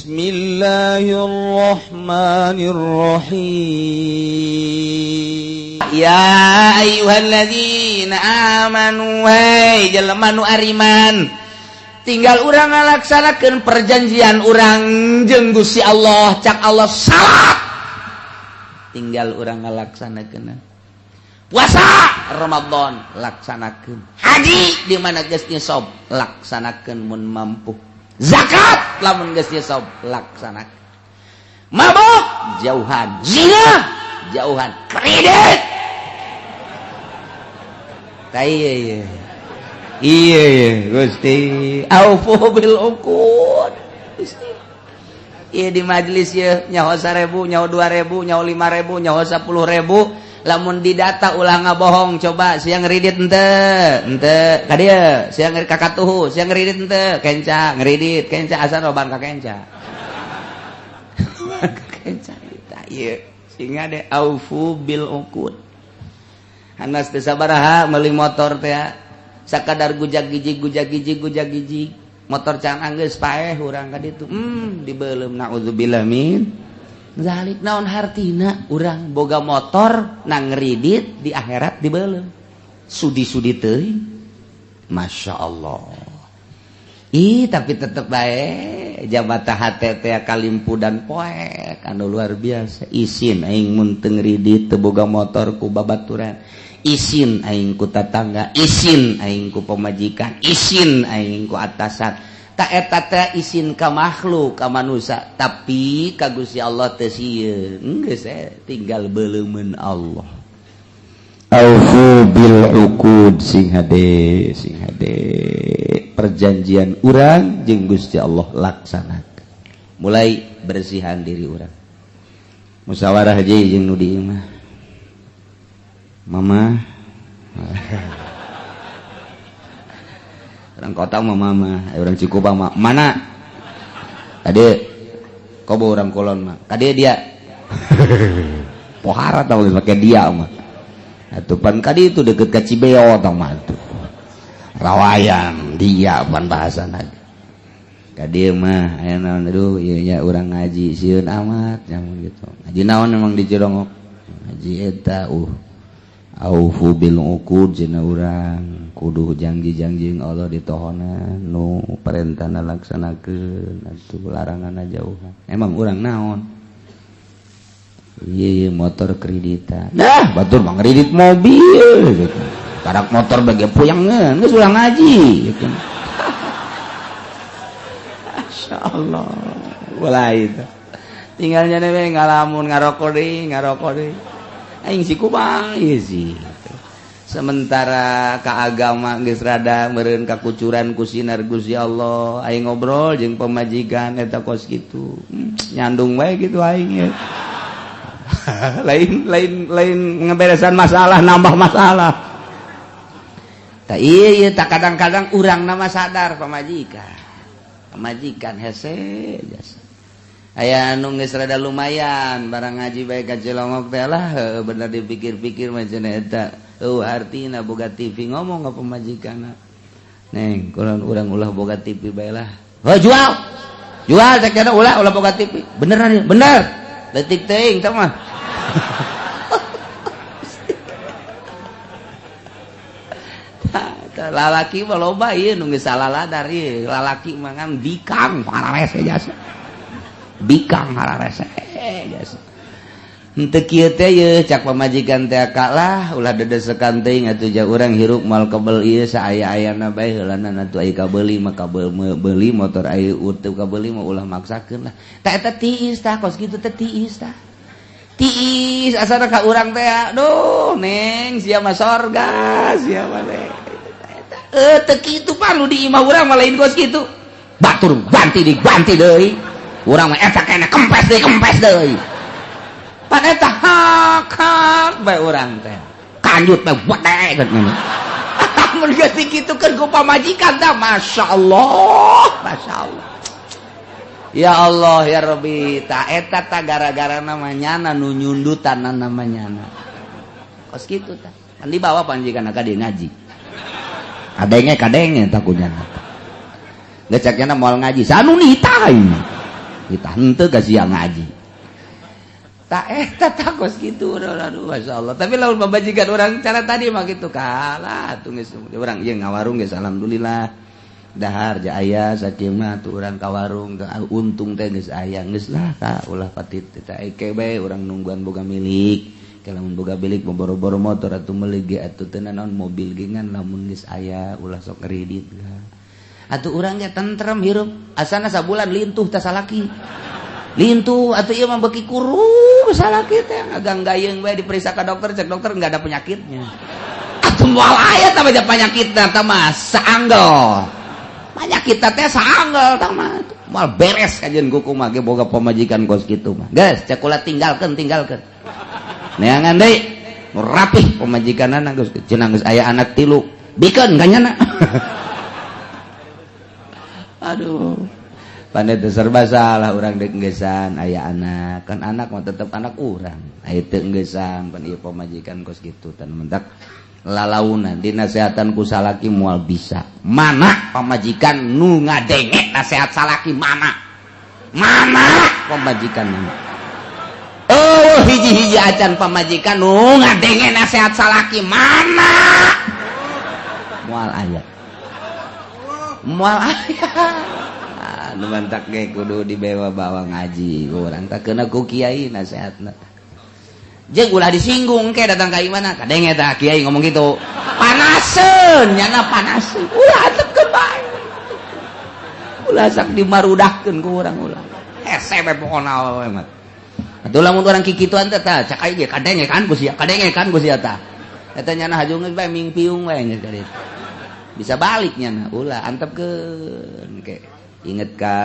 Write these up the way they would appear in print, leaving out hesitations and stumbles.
Bismillahirrahmanirrahim. Ya ayyuhalladzina amanu, hei jelema nu ariman, tinggal urang ngalaksanakeun perjanjian urang jeung Gusti Allah. Cak Allah salat, tinggal urang ngalaksanakeun. Puasa Ramadan laksanakeun, haji di mana geus nisab laksanakeun mun mampu, zakat lamun geus nisab laksanakeun, mabok jauhan, zina jauhan, kredit tah iya iya iya Gusti, aufu bil uqud. Gusti, iya di majelis ya nyaho 1000, nyaho 2000, nyaho 5000, nyaho 10.000, lamun didata ulah ngabohong. Coba siang ngeridit ente ente ka dieu, siang kakatuhu, siang ngeridit ente, kenca ngeridit kenca, asal roban ka kenca kenca. Ieu sehingga de aufu bil uqud. Hanas teu sabaraha meuli motor teh, sakadar gujag gijig gujag gijig gujag gijig, motor can anggeus paeh urang ka ditu, dibeuleum, naudzubillah min zalik. Naon hartina urang boga motor nang ngeridit, di akhirat dibeuleum, sudi-sudi teuing. Masya Allah. Ih, tapi tetep bae jabata hate teh kalimpu dan poek anu luar biasa. Isin aing mun teu ngridit, teu boga motor ku babaturan, isin aing ku tatangga, isin aing ku pamajikan, isin aing ku atasan. Tak eta teh isin ka makhluk, ka manusia, tapi ka Gusti Allah teu sieun. Geus tinggal beuleumeun Allah. Aufu bil uqud, sing hade, sing hade, perjanjian urang jeung Gusti Allah laksanakan. Mulai bersihan diri urang, musyawarah jeung nu di imah, mama orang kota mah mama, orang Cikupa mah mana tadi kobo, orang Kulon mah tadi dia pohara tau pakai dia mah atuh pan kadi itu deket ke Cibeo tau mah tuh rawayan dia pan bahasa lagi kadi mah aya naon. Aduh, ieu nya urang ngaji sieun amat nyamun gitu. Ngaji naon emang di Cilongok? Ngaji eta aufu bil uqud cenah, urang kudu janji-janji Allah ditohonan, nu perintahna laksanakeun atuh, laranganna jauhan. Emang urang naon? Iya, motor kreditan. Nah, batur mah ngredit mobil gitu. Karak motor bagi puyangeun geus ulah ngaji gitu. Masya Allah. Mulai itu tinggalnya we ngalamun, ngarokok deui, ngarokok deui. Aing si kumaha ieu sih? Sementara ka agama geus rada meureun kakucuran ku sinar Gusti Allah. Aing ngobrol jeung pamajikan eta kos kitu, nyandung wae gitu aing ya. Lain lain lain ngeberesan masalah, nambah masalah. Tak iya iya tak kadang-kadang urang nama sadar pamajikan, pamajikan hese jasa. Aya anu geus rada lumayan barang ngaji bae ka Cilongok teh lah, bener dipikir-pikir mah cenah eta eueuh artina boga TV. Ngomong ka pamajikanna, "Neng, kurang urang ulah boga TV bae lah." "Oh, jual jual," cek kana, "ulah ulah boga TV." "Beneran ya?" "Bener." Leutik teuing tah mah. Lalaki mah loba ieu nu geus salah ladar ieu. Lalaki mah ngan bikang hararese jasa, bikang hararese jasa. Henteu kieu teh ye, cak pamajikan teh, "Kak lah, ulah dedesekan teuing atuh, ja urang hirup moal kebel ieu, saaya-ayana bae heulana atuh. Aya kabeuli mah kabeuli motor, aya teu kabeuli mah ulah maksakeun lah." Tah eta tiis tah, kos kitu teh tiis tah, tiis asana ka urang teh. "Aduh, Neng, sia mah sorga, sia mah teh." Eh, teu kitu pan nu di imah urang mah, lain kos kitu. Batur ganti diganti deui, urang mah eta kena kempes deui, kempes deui. Pan eta hak hak bae urang teh, kanjut bae bede kan. Mun geus dikitukeun ku pamajikan tah, masyaallah, masyaallah, ya Allah ya Rabbi. Ta eta ta gara-gara namanya nu nyundutan namanya kos kitu tah kan dibawa pamajikan ka dieu ngaji, kadenge kadenge takunya. Geus caknya moal ngaji sanu nitah. Kita henteu ka sia ngaji. Tak eta takos kitu aduh masyaallah. Tapi lamun pamajikan urang cara tadi mah kitu kalah atuh geus urang ieu ngawarung geus alhamdulillah. Dahar ja aya sakieu mah tuh urang ka warung untung teh geus aya geus lah ka ulah patit teh eke bae urang nungguan boga milik. Lamun boga milik boro-boro motor atuh meuli ge atuh teu naon mobil ge ngan lamun geus aya ulah sok kredit atuh urang ge tentrem hirup asana sabulan lintuh teh salaki lintuh atuh ieu mah beuki kurus salaki teh ngagang gayeng bae diperiksa ka dokter cek dokter enggak ada penyakitnya atuh moal aya tah baca penyakitna tah mah saanggel penyakit teh saanggel tah mah moal beres kajian kuku mah ge boga pamajikan kos kitu mah geus cek ulah tinggalkeun tinggalkeun neangan deui nu rapih pamajikanana geus cenah geus aya anak tilu bikeun ka nyana. Aduh pandai teh serba salah urang deuk enggesan aya anak kan anak mah tetep anak urang aya teu enggesan pan ieu pamajikan kos kitu tan mentak lalaunan dinasehatan ku salaki moal bisa mana pamajikan nu ngadenge nasehat salaki mana mana pamajikan mana. Oh hiji-hiji acan pamajikan nu ngadenge nasehat salaki mana moal aya moal aya nu mantak ge kudu dibawa-bawa ngaji urang tak kena ku kiai nasehatna jeung ulah disinggung ke datang ka imana kadenge tah kiai ngomong gitu panaseun nyana panaseun ulah antepkeun bae ulah sak dimarudahkeun ku urang ulah hese bae pokona we mah. Atuh lamun urang kikituan teh tah cak aing ge kadenge kan ku sia kadenge kan ku sia tah eta nyana hajung geus bae mingpiung bae geus ka ditu bisa balik nyana ulah antepkeun ke inget ka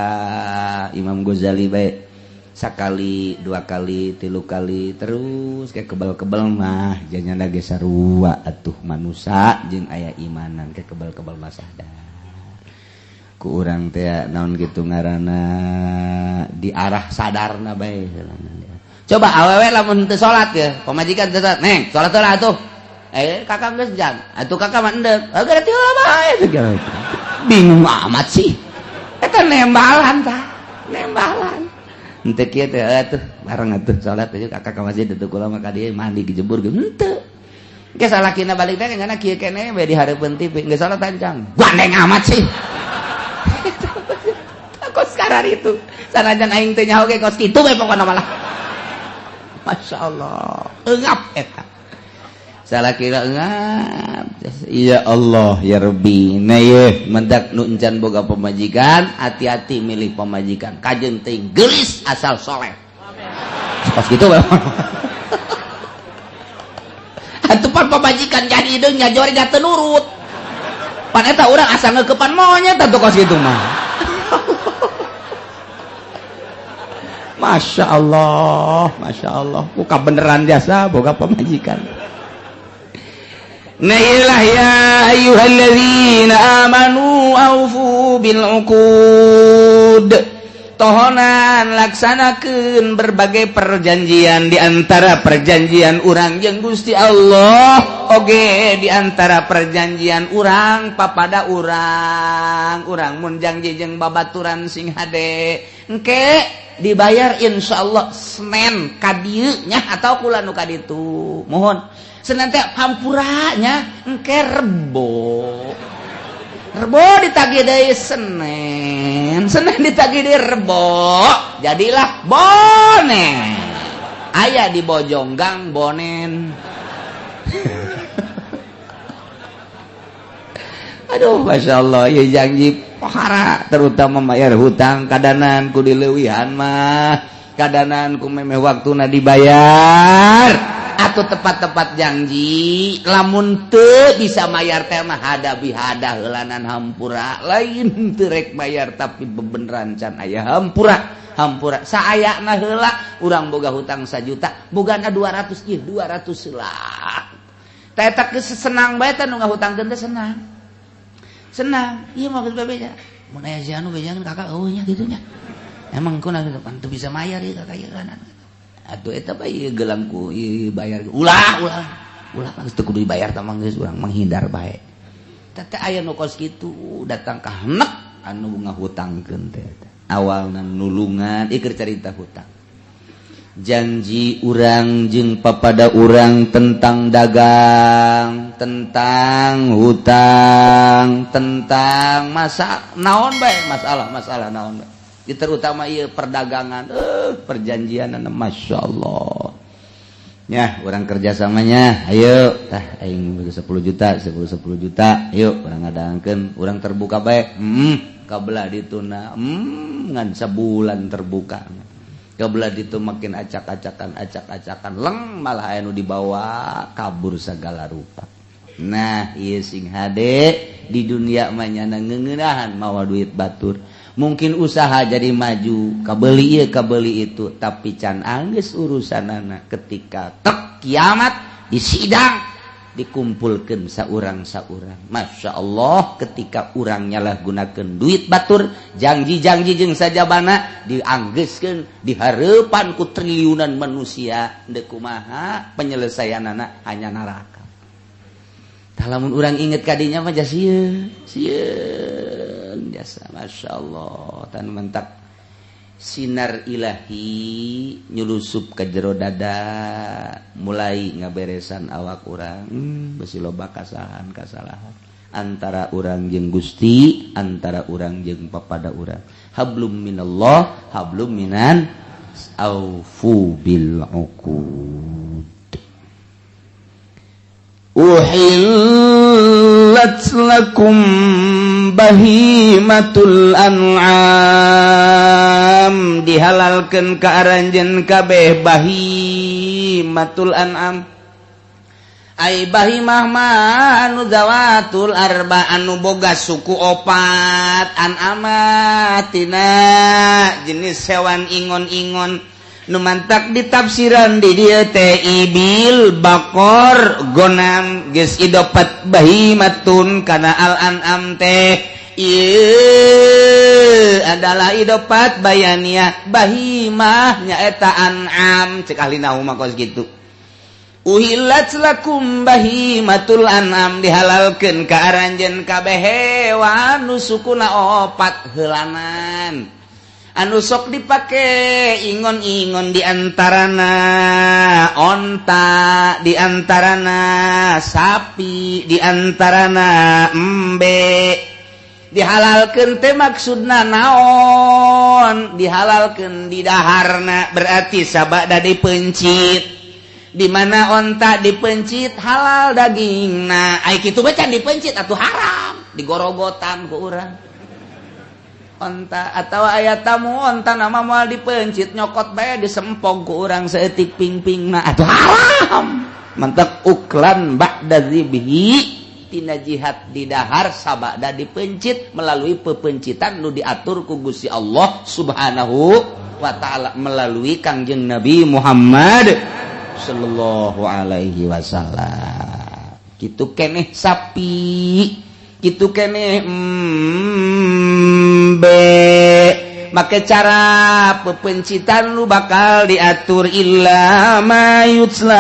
Imam Ghazali bae sakali dua kali tilu kali terus kayak kebal-kebal mah janyana ge sarua atuh manusa jeung aya imanan kayak kebal-kebal mah sadar ku urang teh naon kitu ngaranna di arah sadarna bae. Coba awewe lamun teu salat ya pamajikan teu salat neng salat heula atuh kakak geus jam atuh kakak mah endek berarti heula bae bingung amat sih eta nembalan tah nembalan henteu kieu teh atuh bareng atuh salat aja kakak ka masjid atuh kula mah ka dieu mandi dijebur ge henteu ge salakina balik teh nyana kieu keneh bae di hareupeun TV geus salat ancang gandeng amat sih kos sekarang itu sanajan aing teh nyaho ge kos kitu bae pokona malah Masya Allah engap eta salakina engap ya Allah ya Rabbi nah ye mendak nu encan boga pamajikan hati-hati milih pamajikan kajeun teuing geulis asal soleh pas gitu bae atuh pan pamajikan jadi hideung nyajori da teu nurut pan eta urang asa ngeukepan monyet atuh kos kitu mah. Masya Allah, Masya Allah, buka beneran jasa, boga pamajikan. Nah ilah ya ayyuhalladzina amanu aufu bil uqud. Tohonan laksanakeun berbagai perjanjian di antara perjanjian urang jeung Gusti Allah, oge di antara perjanjian urang papada urang, urang mun janji jeung babaturan sing hade. Engke dibayar insyaallah Senin ka dieu nya atau kula nu ka ditu. Mohon Senin teh hampura nya engke Rebo. Rebo ditagih deui Senin, Senin ditagih deui Rebo, jadilah bonen. Aya di Bojonggang bonen. Aduh, Masya Allah, ya janji pohara terutama bayar hutang kadanan ku dileuwihan mah, kadanan ku memeh waktuna dibayar. Atau tepat-tepat janji lamun teu bisa mayar teh mah hada bihada heulanan hampura lain teu rek bayar tapi bebeneran can aya hampura hampura saayana heula urang boga hutang 1 juta bogana 200 ieu 200 heula teh eta geus senang bae teh nu ngahutangkeun teh senang senang ieu mah geus bebeja mun aya si anu bejangan kakak eueuh nya kitu nya emang kuna pan teu bisa mayar ieu kakak ieu kan atuh eta bae ieu gelang ku ieu bayar ulah ulah ulah geus teu kudu dibayar tah mah geus urang menghindar bae teh teh aya nu kos kitu datang ka henek anu ngahutangkeun teh Awalna nulungan ieu carita hutang. Janji urang jeung papada urang tentang dagang, tentang hutang, tentang masa naon bae, masalah-masalah naon bae. Terutama ieu perdagangan, perjanjian, Masya Allah. Ya, urang kerjasamanya, ayo, tah aing 10 juta, 10 10 juta, ayo urang ngadangkeun, urang terbuka bae. Kabelah dituna, ngan sebulan terbuka. Kabelah ditu makin acak-acakan, acak-acakan, leng malah anu dibawa kabur segala rupa. Nah, ieu sing hade di dunia mah nyana ngeuneunahan mawa duit batur. Mungkin usaha jadi maju, kabeli ieu kabeli itu, tapi can anggeus urusanana ketika tek kiamat di sidang dikumpulkan saurang-saurang. Masya Allah, ketika urang nyalahgunakeun duit batur, janji-janji jeung sajabana dianggeuskeun di hareupan ku triliunan manusia, deuk kumaha penyelesaianana hanya neraka. Tah lamun urang inget kadinya mah sieun, sieun jasa. Masya Allah, tan mentak sinar ilahi nyulusup ke jero dada, mulai ngaberesan awak urang, besi loba kasalahan-kasalahan antara urang jeung Gusti, antara urang jeung papada urang. Hablum minallah, hablum minan, aufu bil uqud. Uhillat lakum bahimatul an'am, dihalalkeun ka aranjeun kabeh bahimatul an'am. Ai bahimah mah anu zawatul arba, anu boga suku opat. An'ama tina jenis hewan ingon-ingon, nu mantak ditafsiran di dieu teh ibil, bakor, gonam, geus idopat bahimatun kana al an'am teh ieu adalah idopat bayania bahimah nyaeta an'am, cek ahli nahwu mah kos kitu. Uhillat lakum bahimatul an'am, dihalalkeun ka aranjeun kabeh hewan nu sukuna opat heulanan, anu sok dipake ingon-ingon, diantarana onta, diantarana sapi, diantarana embe. Dihalalkeun teh maksudna naon? Dihalalkeun di daharna, berarti sabada dipencit. Di mana onta dipencit halal dagingna, ai kitu bae can dipencit atuh haram, digorogotan ku urang onta. Atau aya tamu onta nama moal dipencit, nyokot bae disempog ku urang saeutik ping-ping, nah atuh haram. Mantak uklan ba'da dzibhi, tina jihad didahar sabada dipencit melalui pepencitan nu diatur ku Gusti Allah Subhanahu wa taala melalui Kangjeng Nabi Muhammad sallallahu alaihi wasallam. Kitu keneh sapi, kitu keneh embe, make cara pepencitan lu bakal diatur. Illa ma yutsla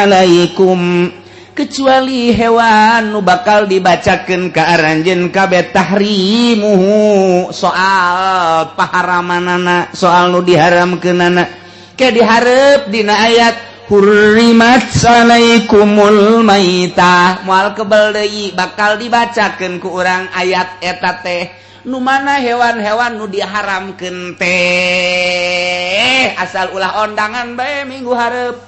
alaikum, kecuali hewan nu bakal dibacakeun ka aranjeun kabeh tahrimuhu, soal paharamanana, soal nu diharamkeunana. Ke dihareup dina ayat hurrimat alaikumul maitah, moal kebel deui bakal dibacakeun ku urang ayat eta teh, nu mana hewan-hewan nu diharamkeun teh. Asal ulah ondangan bae minggu hareup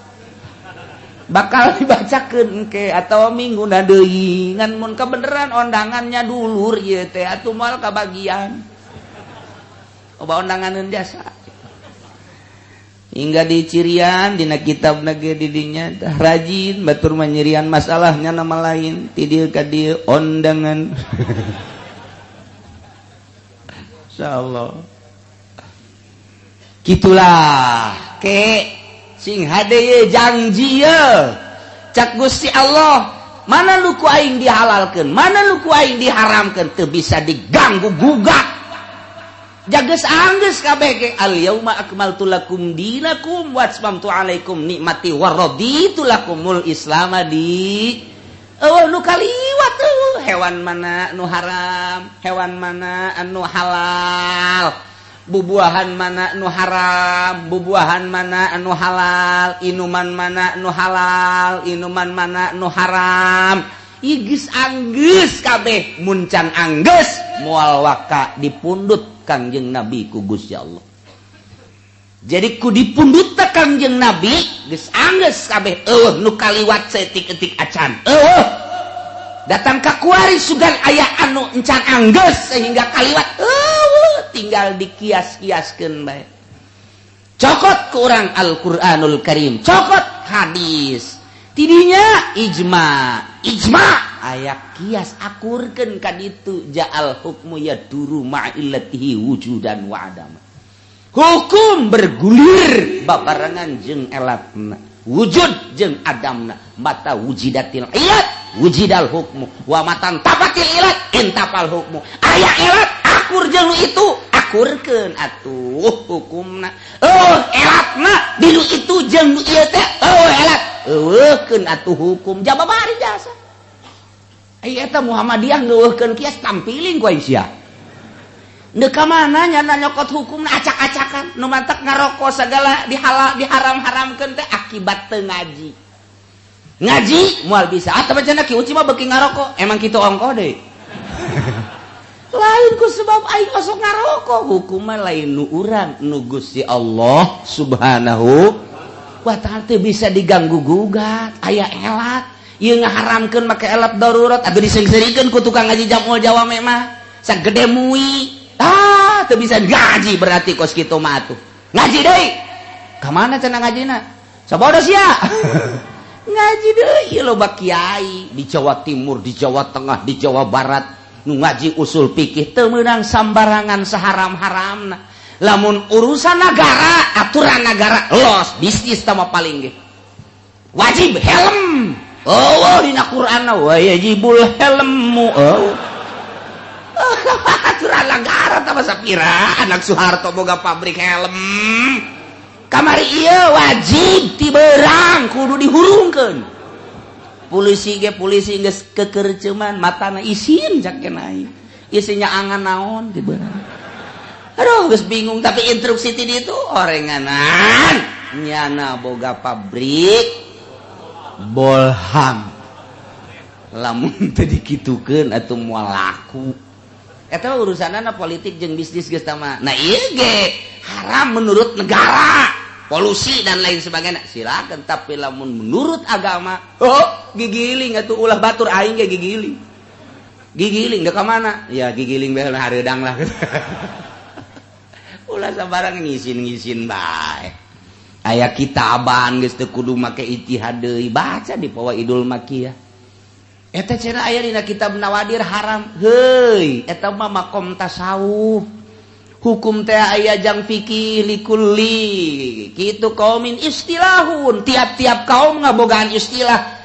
bakal dibacakeun ke atau minggu deui, ngan mun kebeneran ondangannya dulur ieu teh atuh moal kabagian. Loba ondanganeun jasa hingga dicirian dina kitab nage didinya tah rajin batur manyirian masalahnya nama lain ti dieu ka dieu ondangan. Insyaallah gitulah ke sing hade ye janji ye cak Gusti Allah, mana lu ku aing dihalalkeun, mana lu ku aing diharamkeun, teu bisa diganggu gugat. Jages anggeus kabeh ge al yauma akmaltu lakum dinakum wa atmamtu alaikum nikmati wa raditu lakumul islam di. Eueuh nu kaliwat tuh hewan mana nu haram, hewan mana anu halal. Bubuahan mana nu haram, bubuahan mana anu halal, inuman mana nu halal, inuman mana nu haram. Geus anggeus kabeh, mun can anggeus moal waka dipundut Kangjeng Nabi ku Gusti Allah. Jadi ku dipundut teh Kangjeng Nabi geus anggeus kabeh, eueuh nu kaliwat saeutik-eutik acan. Eueuh. Datang ka kuari sugan aya anu encan anggeus sehingga kaliwat, eueuh, tinggal dikias-kiaskeun bae. Cokot ku urang Al-Qur'anul Karim, cokot hadis. Tidinya ijma, ijma aya kias, akurkeun ka ditu, ja'al hukmu yaduru ma'illatihi wujudan wa adama. Hukum bergulir babarengan jeung elatna, wujud jeung adamna. Mata wujidatil ilat wujidal hukmu wa matan tapatil ilat intapal hukmu. Aya elat akur jeung nu itu, akurkeun atuh hukumna. Oh, elatna di nu itu jeung nu ieu teh, oh elat, eueuhkeun atuh hukum jababari jasa. Ai eta Muhammadiyah ngeueuhkeun kias, tampiling ku aing sia. Ndeu ka mana nyana nyokot hukumna acak-acakan, nu mantak ngarokok segala dihalal diharam-haramkeun teh akibat teu ngaji. Ngaji moal bisa. Atau cenah Ki Uci mah beuki ngarokok, emang kitu ongkoh deui. Lain ku sebab aing osok ngarokok, hukumna lain nu urang, nu Gusti Allah Subhanahu wa Ta'ala, teu bisa diganggu gugat. Aya elat ieu ngaharamkeun make elat darurat atuh diseungseurikeun ku tukang ngaji jamul jawame mah sagede mui. Ah, teu bisa ngaji berarti kos kitu mah atuh. Ngaji deui. Ka mana cenah ngajina? Sabodo sia. Ngaji deui loba kiai di Jawa Timur, di Jawa Tengah, di Jawa Barat nu ngaji usul fikih teu meunang sambarangan saharam-haramna. Lamun urusan negara, aturan negara los, bisnis tama paling ge. Wajib helm. Oh, dina Quran wa yajibul helmu. Oh. Aturan negara tah sapira anak Soeharto boga pabrik helm. Kamari ieu wajib ti beurang kudu dihurungkeun. Polisi ge polisi geus kekerceman matana isin cak aing. Isinya angan naon ti beurang. Aduh, geus bingung, tapi instruksi ti ditu orenganan nyana boga pabrik bolham. Lamun teu dikitukeun atuh moal laku. Eta urusanana politik jeung bisnis geus tama. Nah, ieu ge haram menurut negara, polusi dan lain sebagainya. Silakan, tapi lamun menurut agama, oh, gigiling atuh, ulah batur aing ge gigiling. Gigiling da ka mana? Ya gigiling bae hareudang lah. Ulah sabarang ngisin-ngisin bae. Aya kitaban geus teu kudu make ijtihad deui, baca di Fawaidul Makiyah. Eta cenah aya dina kitab Nawadir haram. Heuy, eta mah makom tasawuf. Hukum teh aya jang fikih, likulli kitu kaumin istilahun. Tiap-tiap kaum ngabogaan istilah.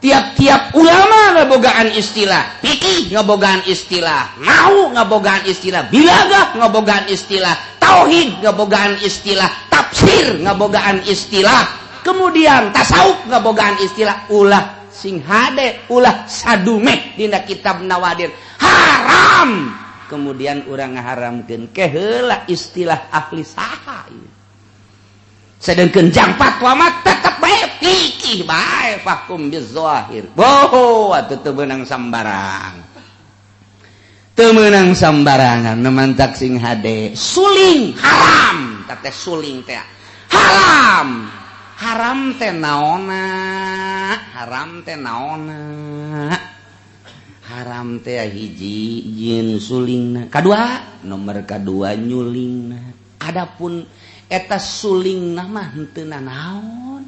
Tiap-tiap ulama ngabogaan istilah, fikih ngabogaan istilah, nahwu ngabogaan istilah, balaghah ngabogaan istilah, tauhid ngabogaan istilah, tafsir ngabogaan istilah, kemudian tasawuf ngabogaan istilah. Ulah sing hade, ulah sadume dina kitab Nawadir haram. Kemudian urang ngaharamkeun, keheula istilah ahli saha ieu. Sedangkan jang fatwa mah tetep bae fikih bae, fahkum bizahir. Boho atuh teu meunang sambarang. Teu meunang sambarangan, nemantak sing hade. Suling haram, teh suling teh haram. Haram teh naonna? Haram teh naonna? Haram teh hiji jin sulingna, kadua nomor kadua nyulingna. Adapun eta sulingna mah henteu nanaon,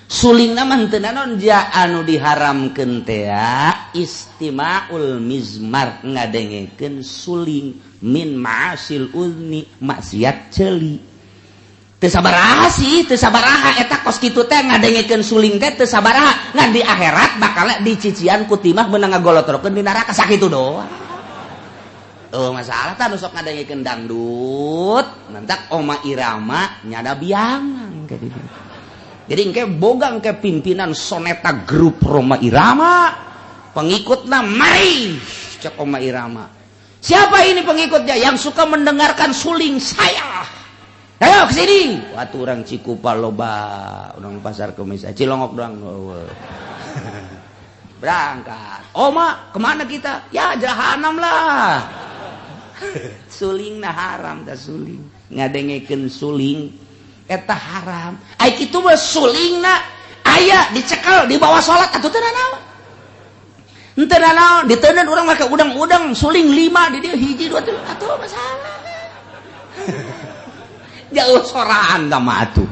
sulingna mah henteu nanaon. Ja anu diharamkeun teh istimaul mizmar, ngadengekeun suling, min ma'asil uzni, maksiat ceuli. Teu sabaraha sih, teu sabaraha eta kos kitu teh ngadengekeun suling teh teu sabaraha, ngan di akhirat bakal dicician ku timah meunang ngagolotrokeun di neraka, sakitu doang. Oh, masalah tah nu sok ngadengekeun dangdut, nantak Oma Irama nyada biangan kayak gitu. Jadi engke boga engke pimpinan Soneta Grup Roma Irama, pengikutna mari cek Oma Irama. Siapa ini pengikutnya yang suka mendengarkan suling saya? Ayo ke sini. Waktu orang Cikupa loba, orang Pasar Kemis, Cilongok doang. Berangkat. Oma, kemana kita? Ya jahanam lah. Suling nah haram ta suling. Ngadengekeun suling eta haram. Ai kitu mah sulingna aya dicekel di bawah salat atuh teu nanaon. Henteu nanaon, diteundeun urang make udang-udang suling 5 di dieu hiji 2 3 atuh masalah. Jauh soraan da mah atuh.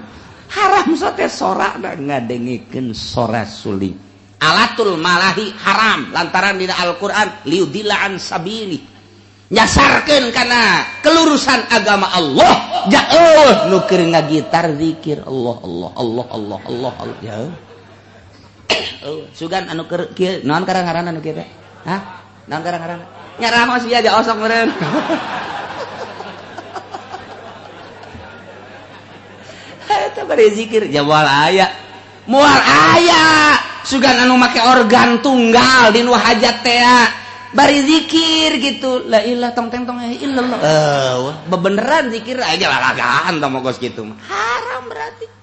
Haram sote sora da ngadengekeun sora suling. Alatul malahi haram lantaran dina Al-Qur'an liudilla an sabili. Nyasarkeun kana kelurusan agama Allah. Jauh nu keur ngagitar zikir Allah Allah Allah Allah Allah Allah. Jauh. Oh, sugan anu keur kieu naon karang-ngaranna nu kieu teh? Hah? Naon karang-ngaranna? Nyaramos ieu aja osok meureun. Eta bari zikir ja moal aya. Moal aya. Sugan anu make organ tunggal di nu hajat teh bari zikir gitu. La ilah tong teng tong illallah. Bebeneran zikir aja lalagaan tong kos kitu mah. Haram berarti.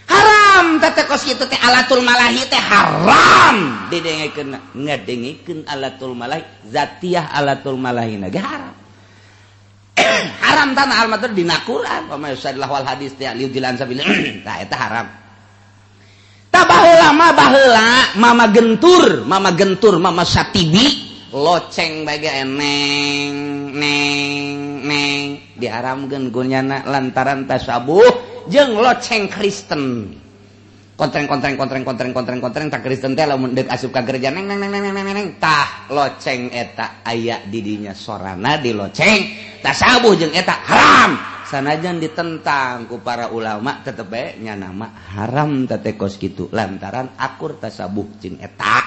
Haram teh kos kitu teh alatul malahi teh haram. Didengekeun ngadengekeun alatul malahi zatiah alatul malahi na ge haram. Haram tanah almatur dina Quran wa may yusadillahu wal hadis teh liudilan sabil. Tah eta haram. Tah baheula mah baheula mama gentur mama Satibi loceng bae ge neng neng neng diharamkeun ku nyana lantaran tasabuh jeung loceng Kristen. Kontreng kontreng kontreng kontreng kontreng kontreng tah Kristen teh lamun deuk asup ka gereja neng neng neng neng neng neng tah loceng eta aya di dinya sorana di loceng tasabuh jeung eta haram. Sanajan ditentang ku para ulama tetep bae nya nama haram teh kos kitu lantaran akur tasabuh jeung eta.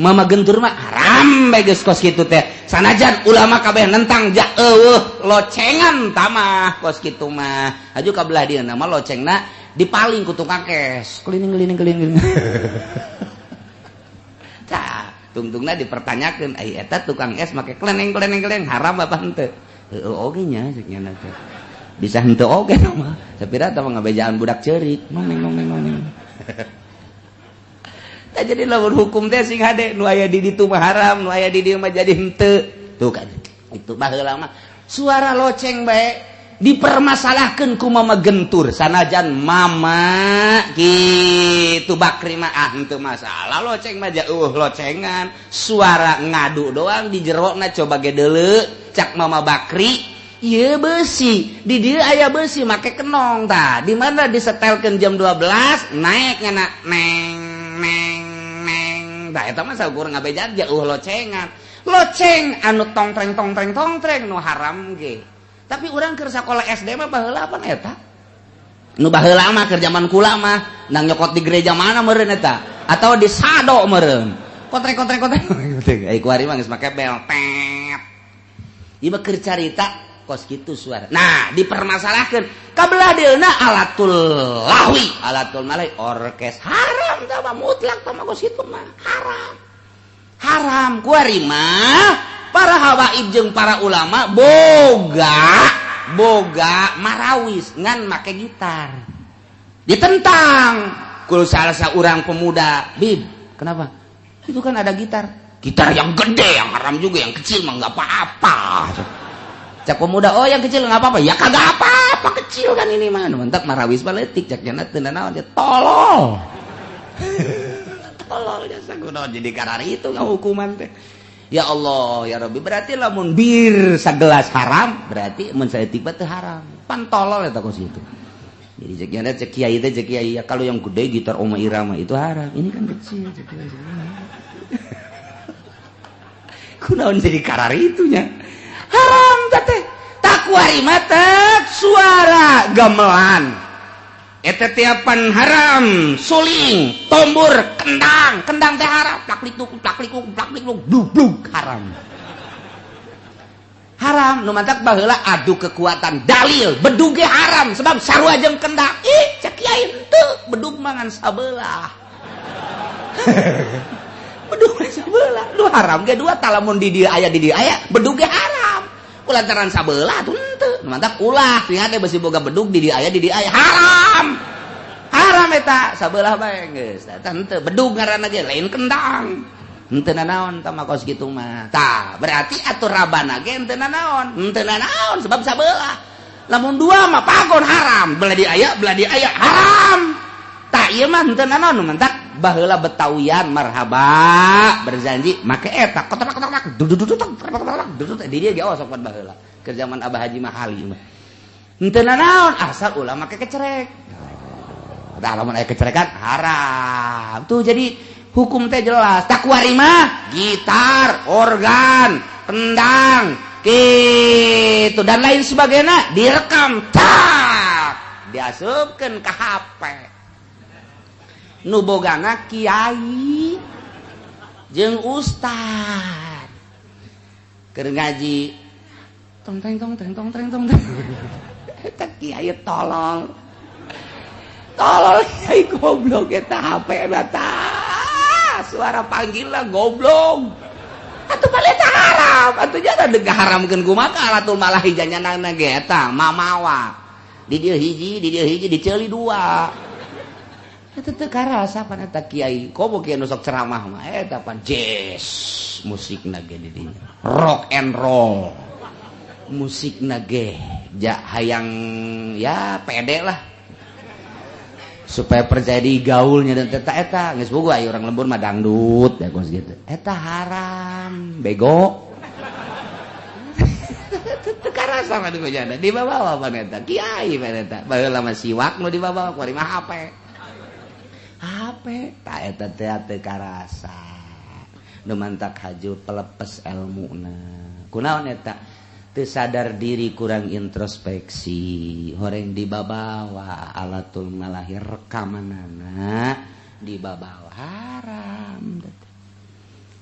Mama gentur mah haram bae geus kos kitu teh. Sanajan ulama kabeh nentang ja eueuh locengan tamah kos kitu mah. Aju ka belah dieu mah locengna dipaling ku tukang es. Keliling keliling keliling. Tah, tungtungna dipertanyakeun ai eta tukang es make kleneng kleneng kleneng haram apa henteu? Heueuh oge nya ceuk nya teh. Bisa henteu oge mah. Sapira tah ngabejaan budak ceurik. Noneng noneng noneng. Tah jadi lamun hukum teh sing hade nu aya di ditu mah haram, nu aya di dieu mah jadi henteu. Tuh kan. Itu baheula mah suara loceng bae dipermasalahkeun ku mama gentur sanajan mama kitu Bakri mah ah henteu masalah loceng mah jauh locengan, suara ngadu doang di jerona coba ge deuleu cak mama Bakri. Ieu besi, di dieu aya besi make kenong tah. Di mana disetelkeun jam 12 naik ngana neng neng neng. Tah eta mah saukur ngabejaan jauh locengan. Loceng anu tongtreng tongtreng tongtreng nu haram ge. Tapi urang keur sakola SD mah baheula apa eta? Nu baheula mah keur zaman kula mah nang nyokot di gereja mana meureun eta? Atau di sado meureun. Kontreng kontreng kontreng. Ai kuari mah geus make bel tet. Ieu mah keur carita kos gitu suara. Nah, dipermasalahkan. Kabelah dieuna alatul lahwi, alatul malai orkes haram tah mah mutlak tah mah kos kitu mah haram. Haram kuari mah para hawaib jeung para ulama boga marawis ngan make gitar. Ditentang ku salah saurang pemuda, "Bib, kenapa? Itu kan ada gitar. Gitar yang gede yang haram juga, yang kecil mah enggak apa-apa." Cak pemuda, "Oh yang kecil enggak apa-apa." Ya kagak apa-apa kecil kan ini mah. Mentak marawis baletik cak jana teu nanaon dia tolol. Tolol jasa kunaon jadi karar itu ngahukuman teh. Ya Allah ya Rabbi, berarti lamun bir sagelas haram, berarti mun saeutik mah teu haram. Pan tolol eta kos kitu. Jadi cek jana cek kiai teh cek kiai, ya kalau yang gede gitar Oma Irama itu haram. Ini kan kecil cek kiai. Kunaon jadi karar itunya? Haram teh. Takwari mata suara gamelan. Eta tiapan haram, suling, tombur, kendang, kendang teh haram, plak-likuk, plak-likuk, plak-likuk, blug-blug haram. Haram nu mantak baheula adu kekuatan dalil, bedug ge haram sebab sarua jeung kendang. Ih, cek kiai henteu, bedug mah ngan sabelah. Bedug mah sabelah. Nu haram ge dua talamun di dieu aya di dieu aya bedug ge haram. Kulantaran sabelah tuh henteu. Mantap ulah tinggal teh besi boga bedug di dieu aya di dieu aya haram. Haram eta sabelah bae geus. Eta henteu bedug ngaranna ge lain kendang. Henteu nanaon tah mah kos kitu mah. Tah berarti atuh rabana ge henteu nanaon. Henteu nanaon sebab sabelah. Lamun dua mah pagon haram, belah di aya haram. Tah ieu mah henteu nanaon mantak baheula betawian marhaba berjanji make eta kotak kotak dudududuk dudududuk di dieu ge osok baheula keur zaman Abah Haji Mahali mah. Henteu nanaon asal ulah make kecerek. Tah lamun aya kecerekan haram. Tuh jadi hukum teh jelas. Takwari mah gitar, organ, kendang, gitu dan lain sebagainya direkam tak diasupkeun ka HP. Nu bogana kiai jeung ustad. Keur ngaji tong teng tong teng tong teng tong. Eta kiai tolol. Tolol kiai goblok eta HP na tah. Suara panggilan goblok. Atuh balik haram, atuh jangan deg haramkeun kumaha alatul malahi janyanana ge eta mamawa. Di dieu hiji, diceuli dua. Eta teu karasa pan eta kiai. Komo kiai nu sok ceramah mah eta pan jazz musikna ge di dinya. Rock and roll. Musikna ge ja hayang ya pede lah. Supaya percaya di gaulnya dan eta eta geus boga aya urang lembur mah dangdut ya kos gitu. Eta haram, bego. Teu karasa mah du jana dibawa pan eta kiai pan eta. Baheula mah siwak nu dibawa kuari mah HP. HP ta eta teh teu karasa. Nu mantak haju pelepes elmuna. Kunaon eta? Teu sadar diri kurang introspeksi horeng dibabawa alatul malahi rekamanana dibabawa haram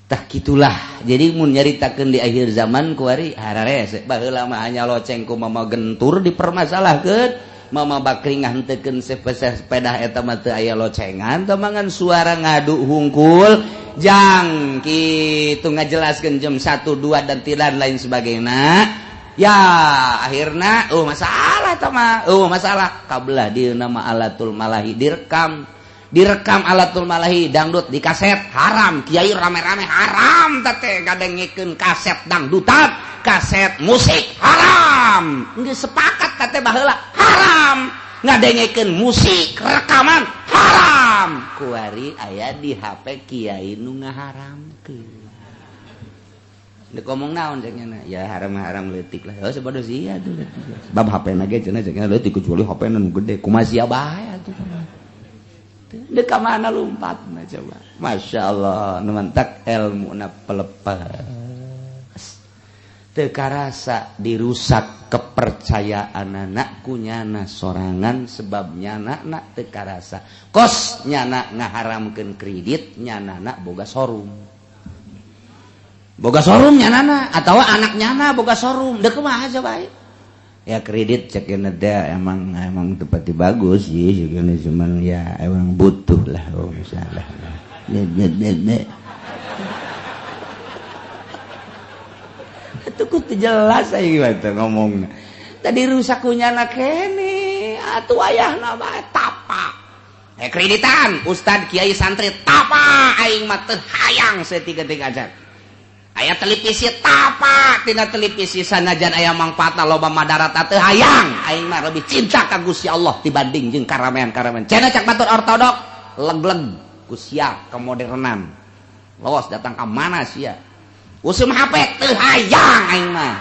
tah kitulah. Jadi mun nyaritakeun di akhir zaman kuari hararese baheula mah hanya loceng ku mama gentur dipermasalahkeun mama bakri ngantekeun sepeda eta mah teu aya locengan temangan suara ngadu hungkul jang kitu ngajelaskeun jam 1 2 dan tidak lain sebagainya. Ya akhirna masalah tah mah masalah kabelah di nama alatul malahi direkam direkam alatul malahi dangdut di kaset haram kiai rame-rame haram teh ngadengekeun kaset dangdutan kaset musik haram geus sepakat teh baheula haram ngadengekeun musik rekaman haram kuari aya di HP kiai nu ngaharamkeun. Dek ngomong naon cek nya ya haram-haram leutik lah. Oh sabodo sia tuh leutik. Sebab HP na ge cenah cek nya leutik kecuali HP na nu gede. Kumaha sia bae atuh. Dek ka mana lompatna coba. Masya Allah, nu mantak elmuna pelepas. Teu karasa dirusak kepercayaan anak ku nyana sorangan sebab nyana nak teu karasa. Kos nyana ngaharamkeun kredit nyana nak boga showroom. Boga showroom nyanana atau anak nyana boga showroom dek kumaha coba ya kredit cek teh emang tepati bagus sih cuman ya emang butuh lah oh misalnya ne itu kudu jelas aya gimana ngomongna tadi rusak ku nyana kene atuh ayahna bae tapa kreditan ustad kiai santri tapa aing mah teu hayang setiga-tiga aja. Aya televisi tapa tina televisi sanajan aya mangfaatna loba madarat teu hayang aing mah lebih cinta ka Gusti Allah dibanding jeung karamean-karamean. Cenah cak batur ortodok leg-leg ku sia kemodernan. Lawas datang ka mana sia? Usum HP teu hayang aing mah.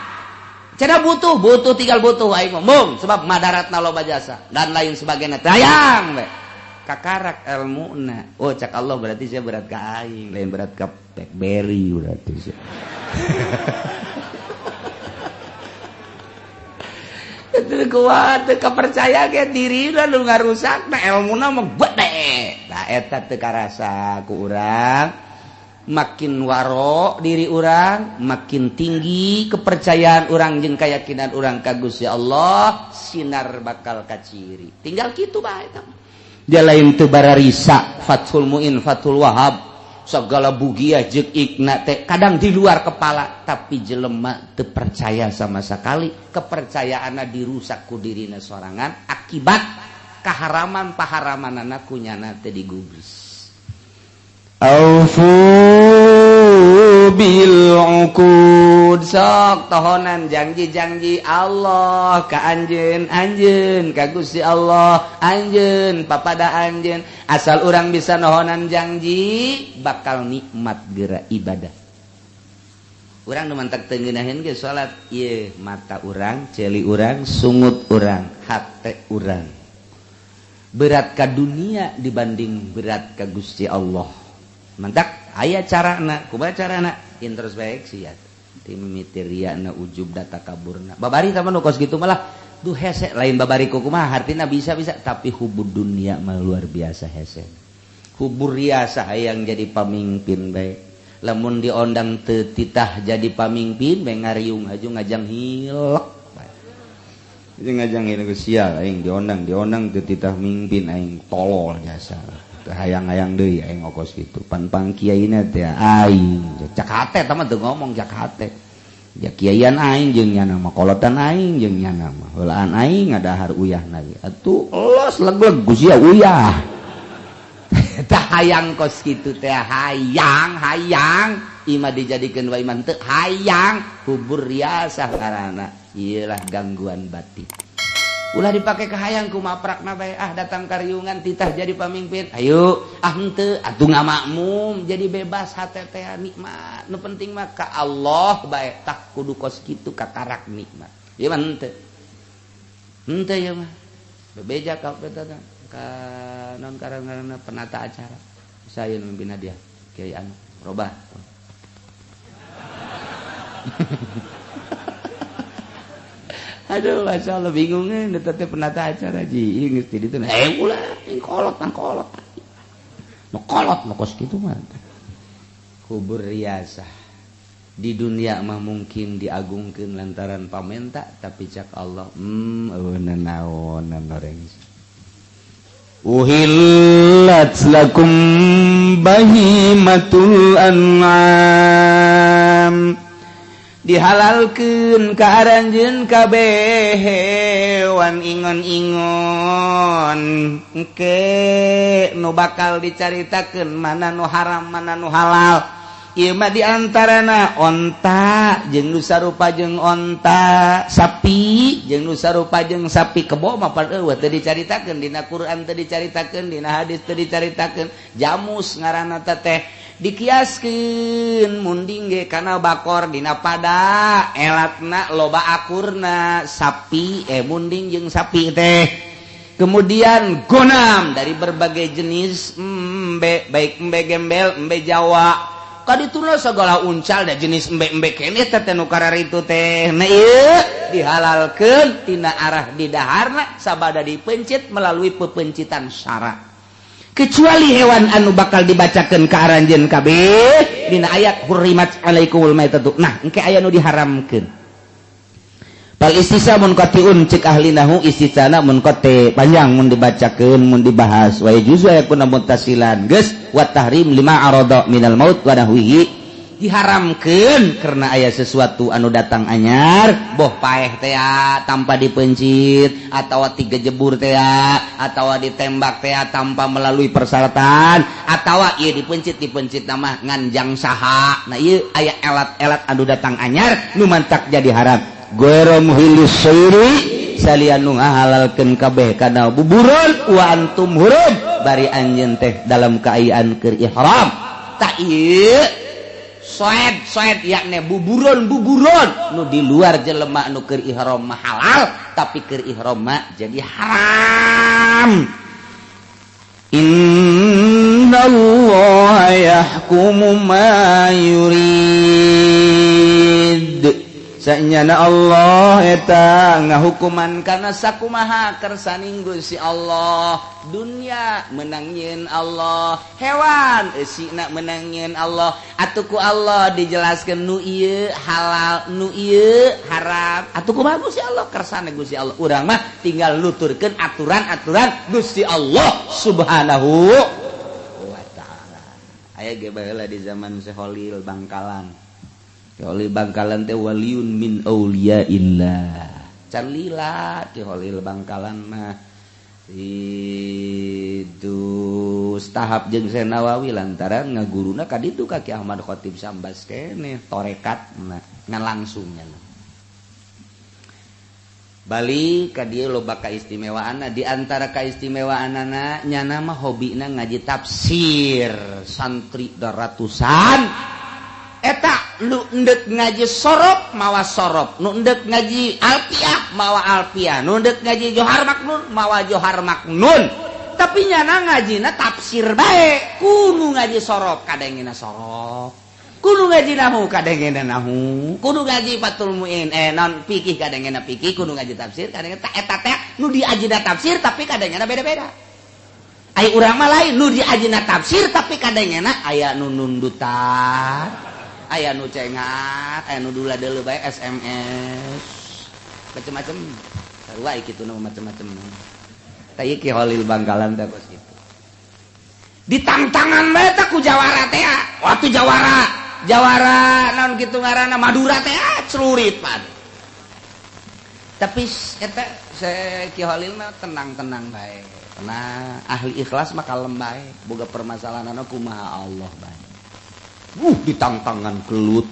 Cenah butuh tinggal butuh aing mah mung sebab madaratna loba jasa dan lain sebagainya teu hayang we. Kakarak elmuna. Oh cak Allah berarti saya berat ka aing lain berat ka BlackBerry berarti sih. Itu kuat, kepercaya ke diri lah lu ngarusak, nah elmuna mah gede. Nah eta teu karasa ku urang, makin waro diri urang, makin tinggi kepercayaan urang jeung keyakinan urang ka Gusti Allah, sinar bakal kaciri. Tinggal kitu bae eta. Dia lain teu bararisa, Fathul Muin, Fathul Wahab. Segala bugia jeung ikna teh kadang di luar kepala, tapi jelema teu percaya sama sekali. Kepercayaanna dirusak ku dirina sorangan akibat kaharaman paharamanana kunyana teh digubris. Aufu bil uqud, sok tohonan janji-janji Allah ka anjeun, anjeun ka Gusti Allah, anjeun papada anjeun. Asal urang bisa nohonan janji bakal nikmat geura ibadah. Urang nu mantak teu ngeunaheun ge salat ieu mata urang, ceuli urang, sungut urang, hate urang. Berat ka dunia dibanding berat ka Gusti Allah. Mantak aya carana, kumaha carana? Introspeksi ya. Ti mimiti riana ujub data kaburna. Babari tah nu kos kitu malah duh hese, lain babari ku kumaha hartina bisa-bisa tapi hubud dunia mah luar biasa hese. Hubur riasa hayang jadi pamimpin bae. Lamun diondang teu titah jadi pamimpin bae ngariung haju ngajang hilek bae. Jeung ngajang hilek sial aing diondang teu titah mimpin aing tolol jasa. Hayang-hayang deui aing ngokos kitu pan-pang kiaina teh aing cak hate tah mah teu ngomong cak hate ya kiaian aing jeung nyana mah kolotan aing jeung nyana mah heulaan aing ngadahar uyahna ge atuh los leg-leg ku sia uyah tah hayang kos kitu teh hayang hayang imah dijadikeun wae mah teu hayang hubur riasah ngaranna ieu lah gangguan batin. Ulah dipake kahayang ku maprakna bae ah datang kariungan titah jadi pamimpin ayo ah henteu atuh ngamakmum jadi bebas hate teh nikmat nu penting mah ka Allah bae tah kudu kos kitu kakarak nikmat ieu mah henteu henteu ieu mah bebeja ka eta ka non karang-karangna penata acara saya nu mimpin hadiah kiai anu robah. Aduh, masya Allah bingungnya, teh penata acara ji, geus di ditu. Ulah, kolot nang kolot. Nu kolot nu kos kitu mah. Kubur riasah. Di dunia mah mungkin diagungkeun lantaran pamenta, tapi cak Allah, eueuh naonan oreng. Uhillat lakum bahimatul an'am. Dihalalkeun ka aranjeun kabeh hewan ingon-ingon engke nu bakal dicaritakeun mana nu haram mana nu halal. Ieu mah di antarana onta jeung nu sarupa jeung onta, sapi jeung nu sarupa jeung sapi. Kebo mah pan eueuh teu dicaritakeun dina Quran, teu dicaritakeun dina hadis, teu dicaritakeun. Jamus ngaranna teh dikiaskeun munding ge kana bakor dina pada elatna loba akurna sapi munding jeung sapi teh. Kemudian gonam dari berbagai jenis embe, baik embe gembel, embe Jawa. Kadituna segala uncal da jenis embe-embe keneh teh nu kararitu teh. Nah ieu dihalalkeun tina arah didaharna sabada dipencit melalui pepencitan syara. Kecuali hewan anu bakal dibacakeun ka aranjeun kabeh dina ayat hurrimat alaikumul maitatu. Nah, engke aya nu diharamkeun. Fal istisa munqatiun cek ahli nahu istisana munqati panjang mun dibacakeun mun dibahas wa yajuzu yakuna muttasilan geus wa tahrim lima arada minal maut wa nahwihi. Diharamkeun karena aya sesuatu anu datang anyar boh paeh teh tanpa dipencit atawa tigejebur teh atawa ditembak teh tanpa melalui persyaratan atawa ieu dipencit nama nganjang saha. Nah ieu aya elat-elat anu datang anyar nu mantak jadi haram. Ghairu muhillis sayri salian nu ngahalalkeun kabeh kana buburon wa antum hurum bari anjeun teh dalam kaayaan keur ihram. Tak ieu soed-soed yakni buburon-buburon nu di luar jelema nu keur ihram mah halal tapi keur ihram mah jadi haram. Innallaha yahkumu ma yurid. Sanyana Allah eta ngahukuman kana sakumaha kersaning Gusti Allah. Dunia menang nyeun Allah, hewan eusina menang nyeun Allah. Atuh ku Allah dijelaskeun nu ieu halal, nu ieu haram. Atuh kumaha Gusti Allah kersane Gusti Allah. Urang mah tinggal nuturkeun aturan-aturan Gusti Allah Subhanahu wa taala. Aya ge baheula di zaman Syekh Khalil Bangkalan. Ki Khalil Bangkalan teh waliun min auliyaillah. Can lila Ki Khalil Bangkalan mah itu tahap jeung Syekh Nawawi lantaran ngaguruna ka ditu ka Ki Ahmad Khatib Sambas keneh torekat ngan langsungnya. Balik ka dieu loba kaistimewaanna, di antara kaistimewaanana nyana mah hobina ngaji tafsir, santri ratusan eta nu endek ngaji sorop mawa sorop, nu endek ngaji alfiah mawa alfiah, nu endek ngaji johar maknun mawa johar maknun, tapi nyana ngajina tafsir bae. Kudu ngaji sorop kadengena sorop, kudu ngaji nahu kadengena nahu, kudu ngaji Fathul Muin non fikih kadengena fikih, kudu ngaji tafsir kadengena eta teh nu diajina tafsir tapi kadengena beda-beda. Ai urang mah lain, nu diajina tafsir tapi kadengena aya nu nundutan, aya nu cengat, aya nu dula deuleu bae SMS macem-macem, sarua kitu nu macem-macem. Tah ieu Ki Khalil Bangkalan teh kos kitu. Ditangtangan bae teh ku jawara teh, waktu jawara naon kitu ngaranna Madura teh celurit pan. Tapi eta Ki Khalil mah tenang-tenang bae. Tenang, ahli ikhlas mah kalem bae, boga permasalahanna kumaha Allah bae. Ditangtangan gelut,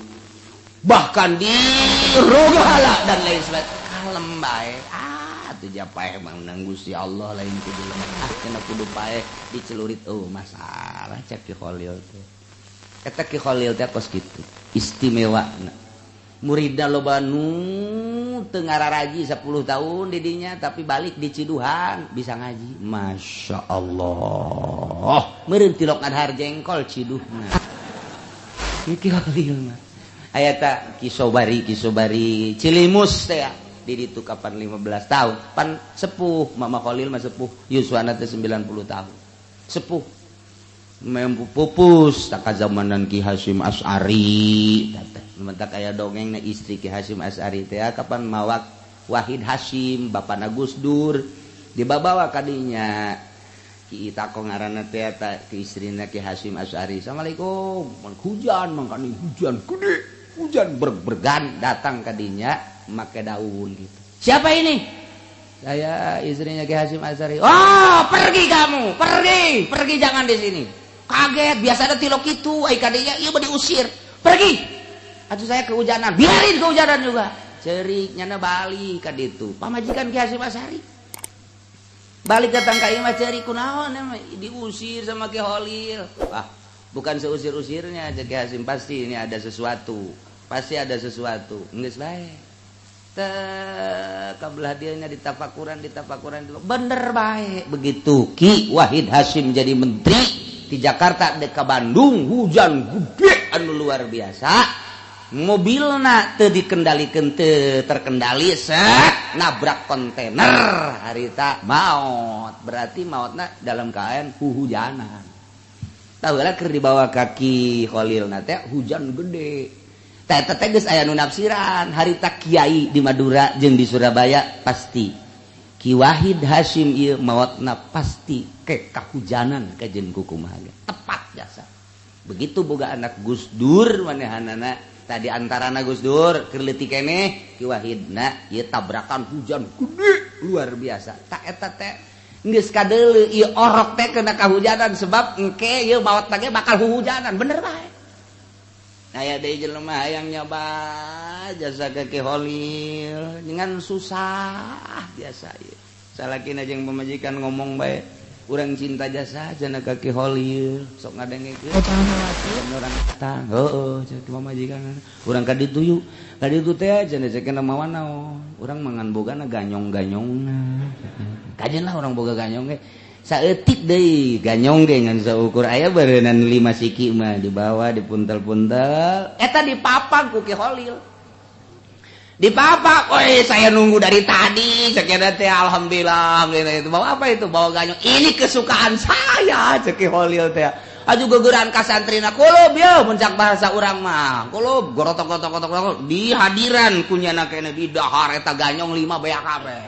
bahkan dirogahala dan lain sebagainya, kalem bae. Ah, tuh japaeh mah menang Gusti Allah lain kudu lemah. Ah, kena kudu paeh dicelurit, oh masalah cek Ki Khalil teh. Eta Ki Khalil teh kos kitu, istimewa. Muridna loba nu teu ngararaji 10 tahun didinya tapi balik di Ciduhan bisa ngaji. Masya Allah. Meureun tilok ngadahar jengkol ciduhna. Ki Khalil mah. Aya ta Ki Sobari Cilimus teh di ditu kapan 15 tahun. Pan sepuh Mama Khalil mah sepuh, yuswana teh 90 tahun. Sepuh. Pupus tak zamanan Ki Hasyim Asy'ari teh. Mentak aya dongeng na istri Ki Hasyim Asy'ari teh kapan mawak Wahid Hasyim bapana Gus Dur dibabawa kadinya. Ki Itako ngaranna teh ta ki istrina Ki Hasyim Asy'ari. Assalamualaikum. Hujan mangkani hujan gede, hujan berg-bergan datang kadinya make daun gitu. Siapa ini? Saya istrinya Ki Hasyim Asy'ari. Oh, pergi kamu, pergi, pergi jangan di sini. Kaget, biasa ada tilok itu, ai kadinya ieu mah diusir. Pergi. Atuh saya kehujanan, biarin kehujanan juga. Cerik nyana balik ka ditu. Pamajikan Ki Hasyim Asy'ari. Balik datang ka imah cerik kunaon diusir sama Ki Khalil. Wah, bukan seusir-usirnya Ki Hasyim, pasti ini ada sesuatu. Pasti ada sesuatu. Geus bae. Teh kabelah dieu nya ditafakuran bener bae. Begitu Ki Wahid Hasyim jadi menteri di Jakarta dek ka Bandung, hujan gede anu luar biasa. Mobilna teu dikendalikeun, teu terkendali, set nabrak kontainer harita maot. Berarti maotna dalam keadaan huhujanan. Tahu lah keur dibawa ka Ki Khalil na teh hujan gede. Teh teh geus aya nu nafsiran harita kiai di Madura jeung di Surabaya pasti Ki Wahid Hasyim ieu maotna pasti ke kahujanan kajen kukumaha ge. Tepat jasa. Begitu boga anak Gus Dur manehanana tadi antarana Gus Dur keur leutik keneh Ki Wahidna ieu tabrakan hujan gede luar biasa. Tak eta teh geus kadeuleu ieu orok teh kena kahujanan sebab engke ieu maot ge bakal huhujanan bener bae. Aya deui jelema hayang nyoba jasa ka Ki Khalil dengan susah biasa ieu. Salakina jeung pamajikan ngomong bae urang cinta jasa cenah ka Ki Khalil sok ngadengekeun urang datang heueuh cek pamajikan urang ka ditu yuk ka ditu teh cenah cek mawa naon urang mangan bogana ganyong-ganyongna kajen lah urang boga ganyong ge saeutik deui ganyong ge ngan saukur aya beureunan 5 siki mah dibawa dipuntel-puntel eta dipapag ku Ki Khalil dipapak, oi saya nunggu dari tadi cek teh alhamdulillah itu bawa apa itu bawa ganyong ini kesukaan saya cek Ki Khalil teh aju gegeran ka santrina kulub ye mun cak bahasa urang mah kulub gorotok-gotok-gotok di hadiran kunyana kene di dahar eta ganyong 5 beak kabeh.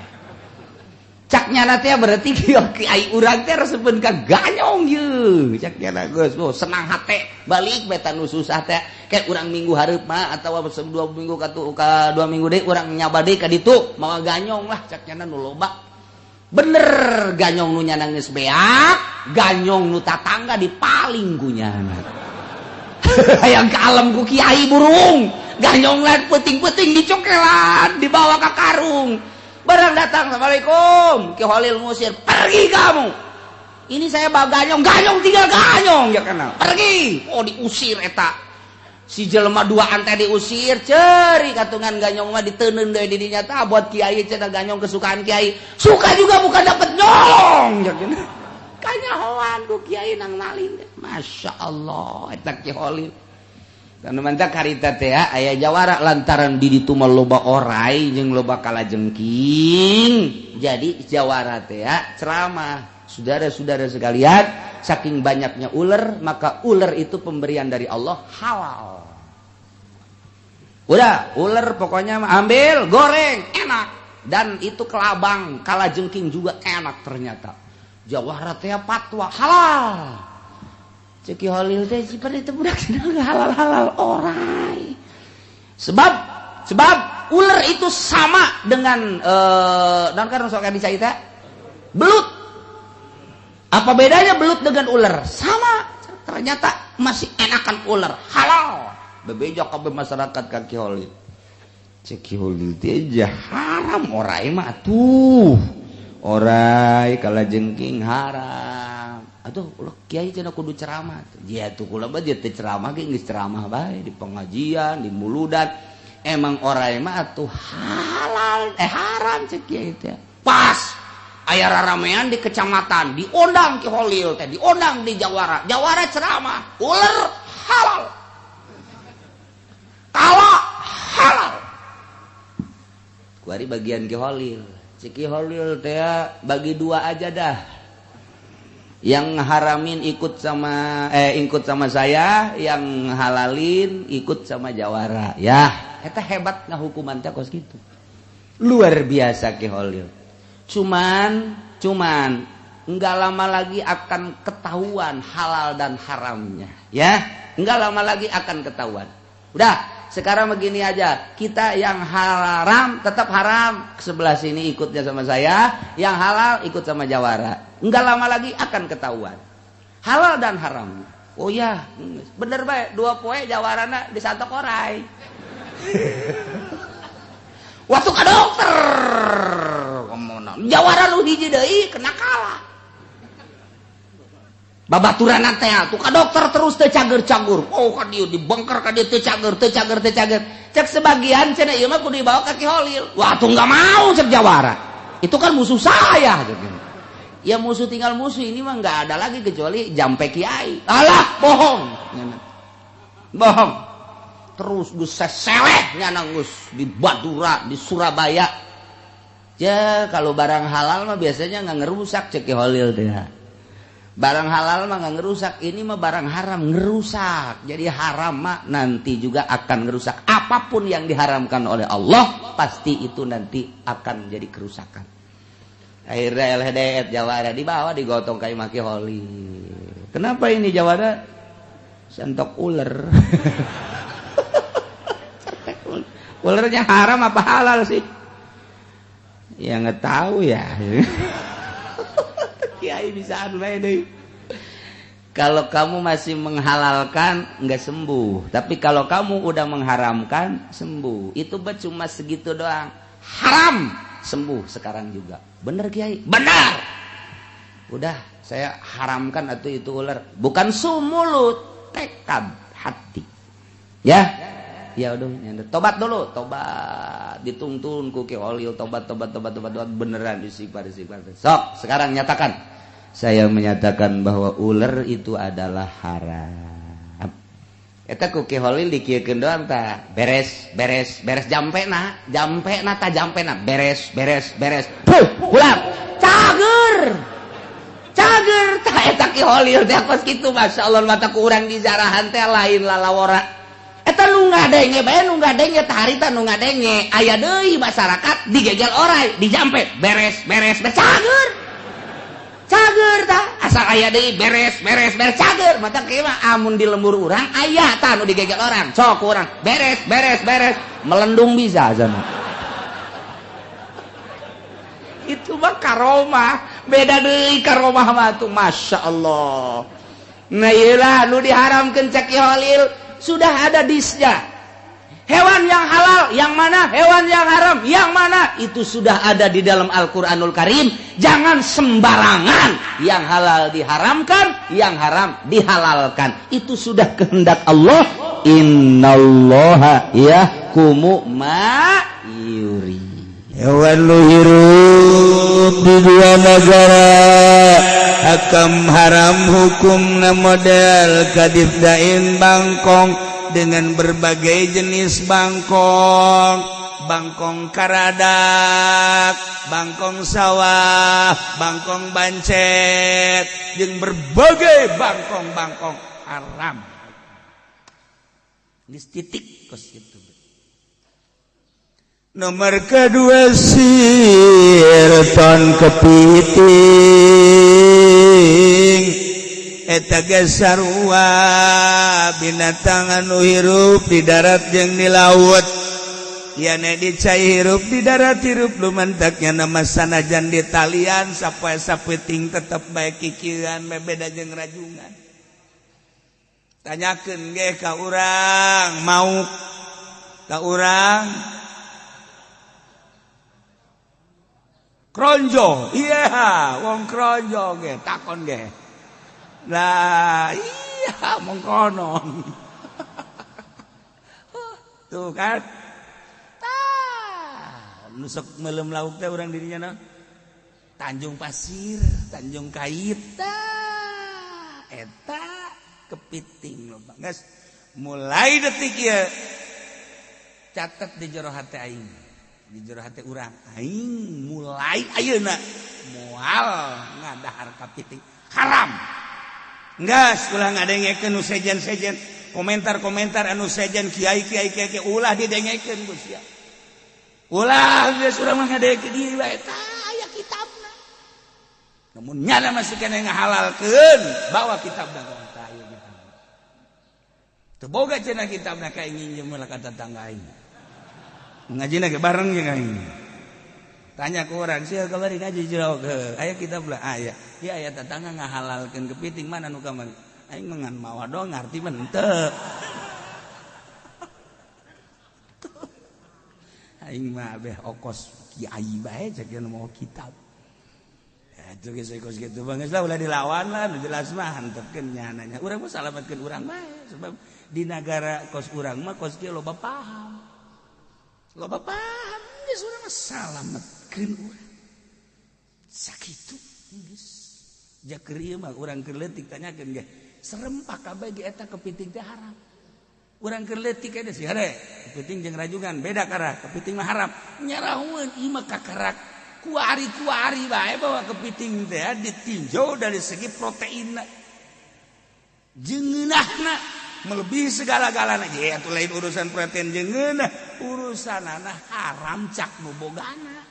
Cak nyana teh berarti kiai urang teh resepeun ka ganyong ye. Cak nyana geus oh, senang hate balik beta nu susah teh kayak urang minggu hareup mah atawa 2 minggu ka 2 minggu deui urang nyaba deui ka ditu mawa ganyong lah, cak nyana nu loba. Bener, ganyong nu nyana geus beak, ganyong nu tatangga dipaling ku nyana. Hayang ka alam ku kiai burung. Ganyong lain peuting-peuting dicokelan, dibawa ke karung. Barang datang, "Assalamualaikum." Ki Holil ngusir, "Pergi kamu. Ini saya bawa ganyong, ganyong tinggal ganyong ya kenal. Pergi." Oh, diusir eta. Si jelema duaan teh diusir, ceri katungan ganyong mah diteundeun deui di dinya tah buat kiai cenah, ganyong kesukaan kiai. Suka juga bukan dapet nyolong ya kenal. Kanyahoan ku kiai nang maling. Masya Allah, eta Ki Holil. Karena mantap harita teh aya jawara lantaran di ditu mah loba orai jeung loba kalajengking. Jadi jawara teh ceramah. Saudara-saudara sekalian, saking banyaknya ular, maka ular itu pemberian dari Allah, halal. Udah, ular pokoknya ambil, goreng, enak. Dan itu kelabang, kalajengking juga enak ternyata. Jawara teh fatwa halal. Cek Ki Holil teh sifat itu budak sedang halal-halal orai. Sebab sebab ular itu sama dengan dan kan sok bisa kita belut. Apa bedanya belut dengan ular? Sama. Ternyata masih enakan ular, halal. Bebeja kabeh masyarakat ka Ki Holil. Cek Ki Holil teh haram orai mah atuh. Orai kalajengking haram. Atuh ulah kiai cenah kudu ceramah. Ya tuh kula mah dia teh ceramah ge geus ceramah bae di pengajian, di muludan. Emang orai mah atuh halal eh haram cek kiai teh. Pas aya raramean di kecamatan, diundang Ki Holil teh, diundang di Jawara. Jawara ceramah, ular halal. Kala halal. Kuari bagian Ki Holil. Cek Ki Holil teh bagi dua aja dah. Yang haramin ikut sama saya, yang halalin ikut sama Jawara. Ya, eta hebat hukuman teh kos gitu. Luar biasa Ki Holil. Cuman cuman nggak lama lagi akan ketahuan halal dan haramnya, ya. Nggak lama lagi akan ketahuan. Udah, sekarang begini aja. Kita yang haram tetap haram, sebelah sini ikutnya sama saya, yang halal ikut sama Jawara. Enggak lama lagi akan ketahuan halal dan haramnya. Oh ya, bener baik. 2 poe Jawarana disantok orai. Waktu ke dokter, Jawara lu hiji deui kena kalah. Babaturan teh tuh ka dokter terus teu cager-cagur. Oh, ka dieu dibongkar ka dieu teu cager, teu cager, teu cager. Cek sebagian cenah ieu mah kudu dibawa ka Ki Holil. Wah, tuh enggak mau cek Jawara. Itu kan musuh saya gitu. Ya musuh tinggal musuh, ini mah nggak ada lagi kecuali jampe kiai. Alah, bohong. Bohong. Terus gus seseleh nyana gus di Badura, di Surabaya. Ya kalau barang halal mah biasanya nggak ngerusak cek Ki Holil teh. Barang halal mah nggak ngerusak, ini mah barang haram ngerusak. Jadi haram mah nanti juga akan ngerusak. Apapun yang diharamkan oleh Allah pasti itu nanti akan menjadi kerusakan. Akhirnya LHDF Jawara dibawa, digotong kayak maki Holi. Kenapa ini Jawara? Sentok ular. Ularnya haram apa halal sih? Ya nggak tahu ya. Kiai bisa deh. Kalau kamu masih menghalalkan nggak sembuh, tapi kalau kamu udah mengharamkan sembuh. Itu cuma segitu doang. Haram sembuh sekarang juga. Bener, Kiai? Benar. Udah, saya haramkan atau itu ular. Bukan sumulut, tekad hati. Ya. Ya udah, tobat dulu, tobat dituntun ku Ki Holil, tobat, tobat, tobat, tobat, tobat, beneran istighfar, istighfar. Sok, sekarang nyatakan. Saya menyatakan bahwa ular itu adalah haram. Eta ku Ki Holil dikieukeun doang tah. Beres, beres, beres jampena, jampena ta jampena, beres, beres, beres. Puh, pulang. Cager. Cager tah eta Ki Holil teh kos kitu, masyaallah, mata ku urang di jarahan teh lain lalawora. Eta nu ngadenge bae nu ngadenge harita nu ngadenge aya deui masyarakat digegel orai dijampe beres beres beres cager cager tah asal aya deui beres beres beres cager mata kieu mah amun di lembur urang aya tah nu digegel orang sok urang beres beres beres melendung bisa sana. Itu mah karomah beda deui karomah mah tuh Masya Allah. Nah iyalah nu diharamkeun cek Ki Holil sudah ada disnya. Hewan yang halal yang mana, hewan yang haram yang mana, itu sudah ada di dalam Al-Qur'anul Karim. Jangan sembarangan, yang halal diharamkan, yang haram dihalalkan. Itu sudah kehendak Allah. Innallaha yahkumu ma yuri. Hewan lu hirup di dua negara hakam haram hukumna model kadifdain bangkong dengan berbagai jenis bangkong, bangkong karadak, bangkong sawah, bangkong bancet, jeung berbagai bangkong-bangkong haram. Geus titik kos kitu. Nomor kedua sirton kepiting eta ge sarua binatang anu hirup di darat jeung di laut. Yane di cai hirup di darat hirup lumantaknya nama sanajan di talian sapoe sapeting tetep bae kikieuan beda jeung rajungan. Tanyakeun ge ka urang mau ka urang Kronjo, iya, wong kronjo ge, takon ge. Lah, iya, mengkonon. Tuh kan. Tah, nusuk melem lauk teh urang dirinya na. Tanjung Pasir, Tanjung Kait. Tah, eta kepiting loba. Geus, mulai detik ieu catet di jero hate aing. Di jero hate urang aing mulai ayeuna moal ngadahar kapiting haram. Geus ulah ngadengekeun nu sejen-sejen komentar-komentar anu sejen kiai-kiai kiai ulah didengekeun geus ya. Ulah geus urang mah ngadengekeun ieu wae tah aya kitabna. Namun nyana masih keneh ngahalalkeun bawa kitabna tah ieu kitabna. Teu boga cenah kitabna ka nginjem lah ka tetangga aing. Ngaji lagi bareng jeung aing. Tanya ke orang, sia kamari ngaji jauh ke. Aya kitab lah, aya. Ieu aya tetangga ngahalalkeun kepiting mana nu kamari. Aing mah ngan mawa doang ngarti mah henteu. Aing mah beh okos kiai bae cek nu mawa kitab. Eta geus kos kitu bang geus lah ulah dilawan lah nu jelas mah hantepkeun nyananya. Urang mah salametkeun urang bae sebab di nagara kos urang mah kos kieu loba paham. Loba paham geus urang mah salametkeun urang. Sakitu geus. Jaker ieu mah urang keur leutik tanyakeun ge. Serempak kabeh ge eta kepiting teh haram. Urang keur leutik eta sih hare. Kepiting jeung rajungan beda kara, kepiting mah haram. Nyarahueun ieu mah kakarak kuari-kuari bae bawa kepiting teh ditinjau dari segi proteinna. Jeung ngeunahna melebihi segala-galana. Ye atuh lain urusan protein jeung ngeunah, urusanana haram cak nu bogana.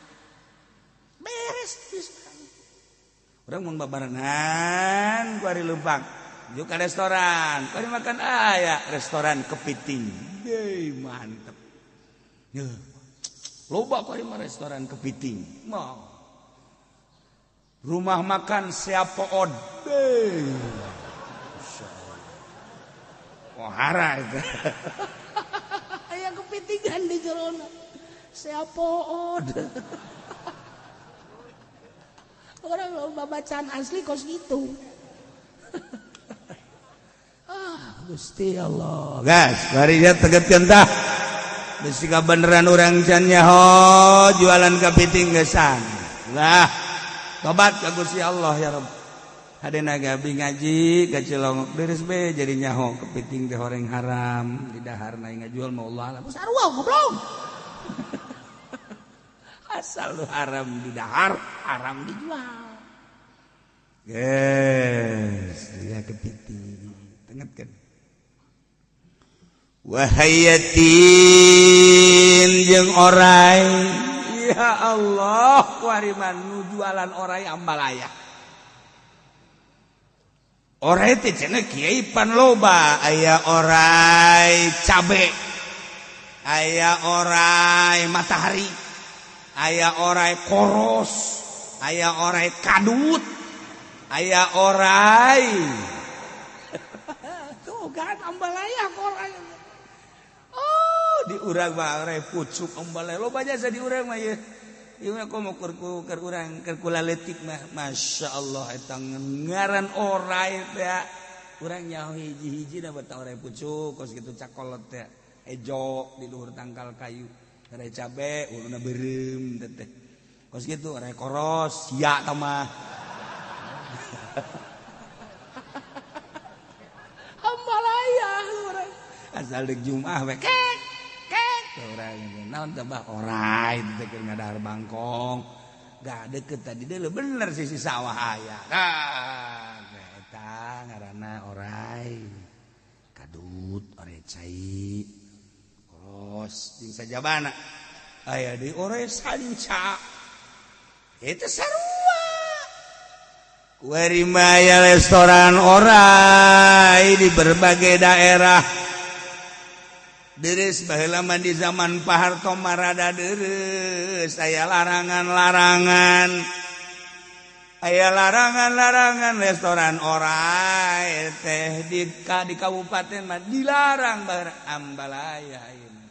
Beres geus. Urang mun babarengan ku ari leumpang, juk ka restoran, ku ari makan aya restoran kepiting. Deui mantep. Yeuh. Loba ku ari mah restoran kepiting. Mah. Rumah makan Siapoon. Deui. Pohara itu. Aya kepitingan di jerona. Siapoon. Orang loba bacaan asli kos gitu. Ah, Gusti Allah. Gas, bari dia tegetkeun tah. Bisi kabeneran urang can nyaho jualan kepiting geusan. Lah, tobat ka Gusti Allah ya Rabb. Hadena gabi ngaji ka Cilongok deres be jadi nyaho kepiting teh horeng haram di dahar na ngajual mau Allah. Sarua goblok. Asal lu haram di dahar, haram dijual. Yes, dia kepiting. Tenget kan? Wahayatin jeung orai. Ya Allah, kuari mah nu jualan orai ambalaya. Orai teh cenah kiai pan loba, aya orai cabe, aya orai matahari, aya orai koros, aya orai kadut, aya orai tuh kan ambalaya orai. Oh, di urang mah orai pucuk ambalaya loba jasa di urang mah ye. Ieu mah komo keur keur urang keur kula leutik mah, Masya Allah, eta ngaran orai teh urang nyaho hiji-hiji da bata orai pucuk kos kitu cakolot teh ejo di luhur tangkal kayu, orai cabe uluna beureum teh teh kos kitu, orai koros sia tah mah ambalaya urang asal deuk Jumat we kek kek urang naon teh bah orai teh keur ngadahar bangkong gak deket tadi deuleu bener sisi sawah aya. Nah, eta ngaranna orai kadut, orai cai, koros jeung sajabana aya di orai sanca itu sarua. Kuari mah aya restoran orai di berbagai daerah. Deres baheula mah di zaman Pak Harto mah rada deres, aya larangan-larangan, aya larangan-larangan restoran orai teh di kabupaten mah dilarang bar ambalaya ayeuna.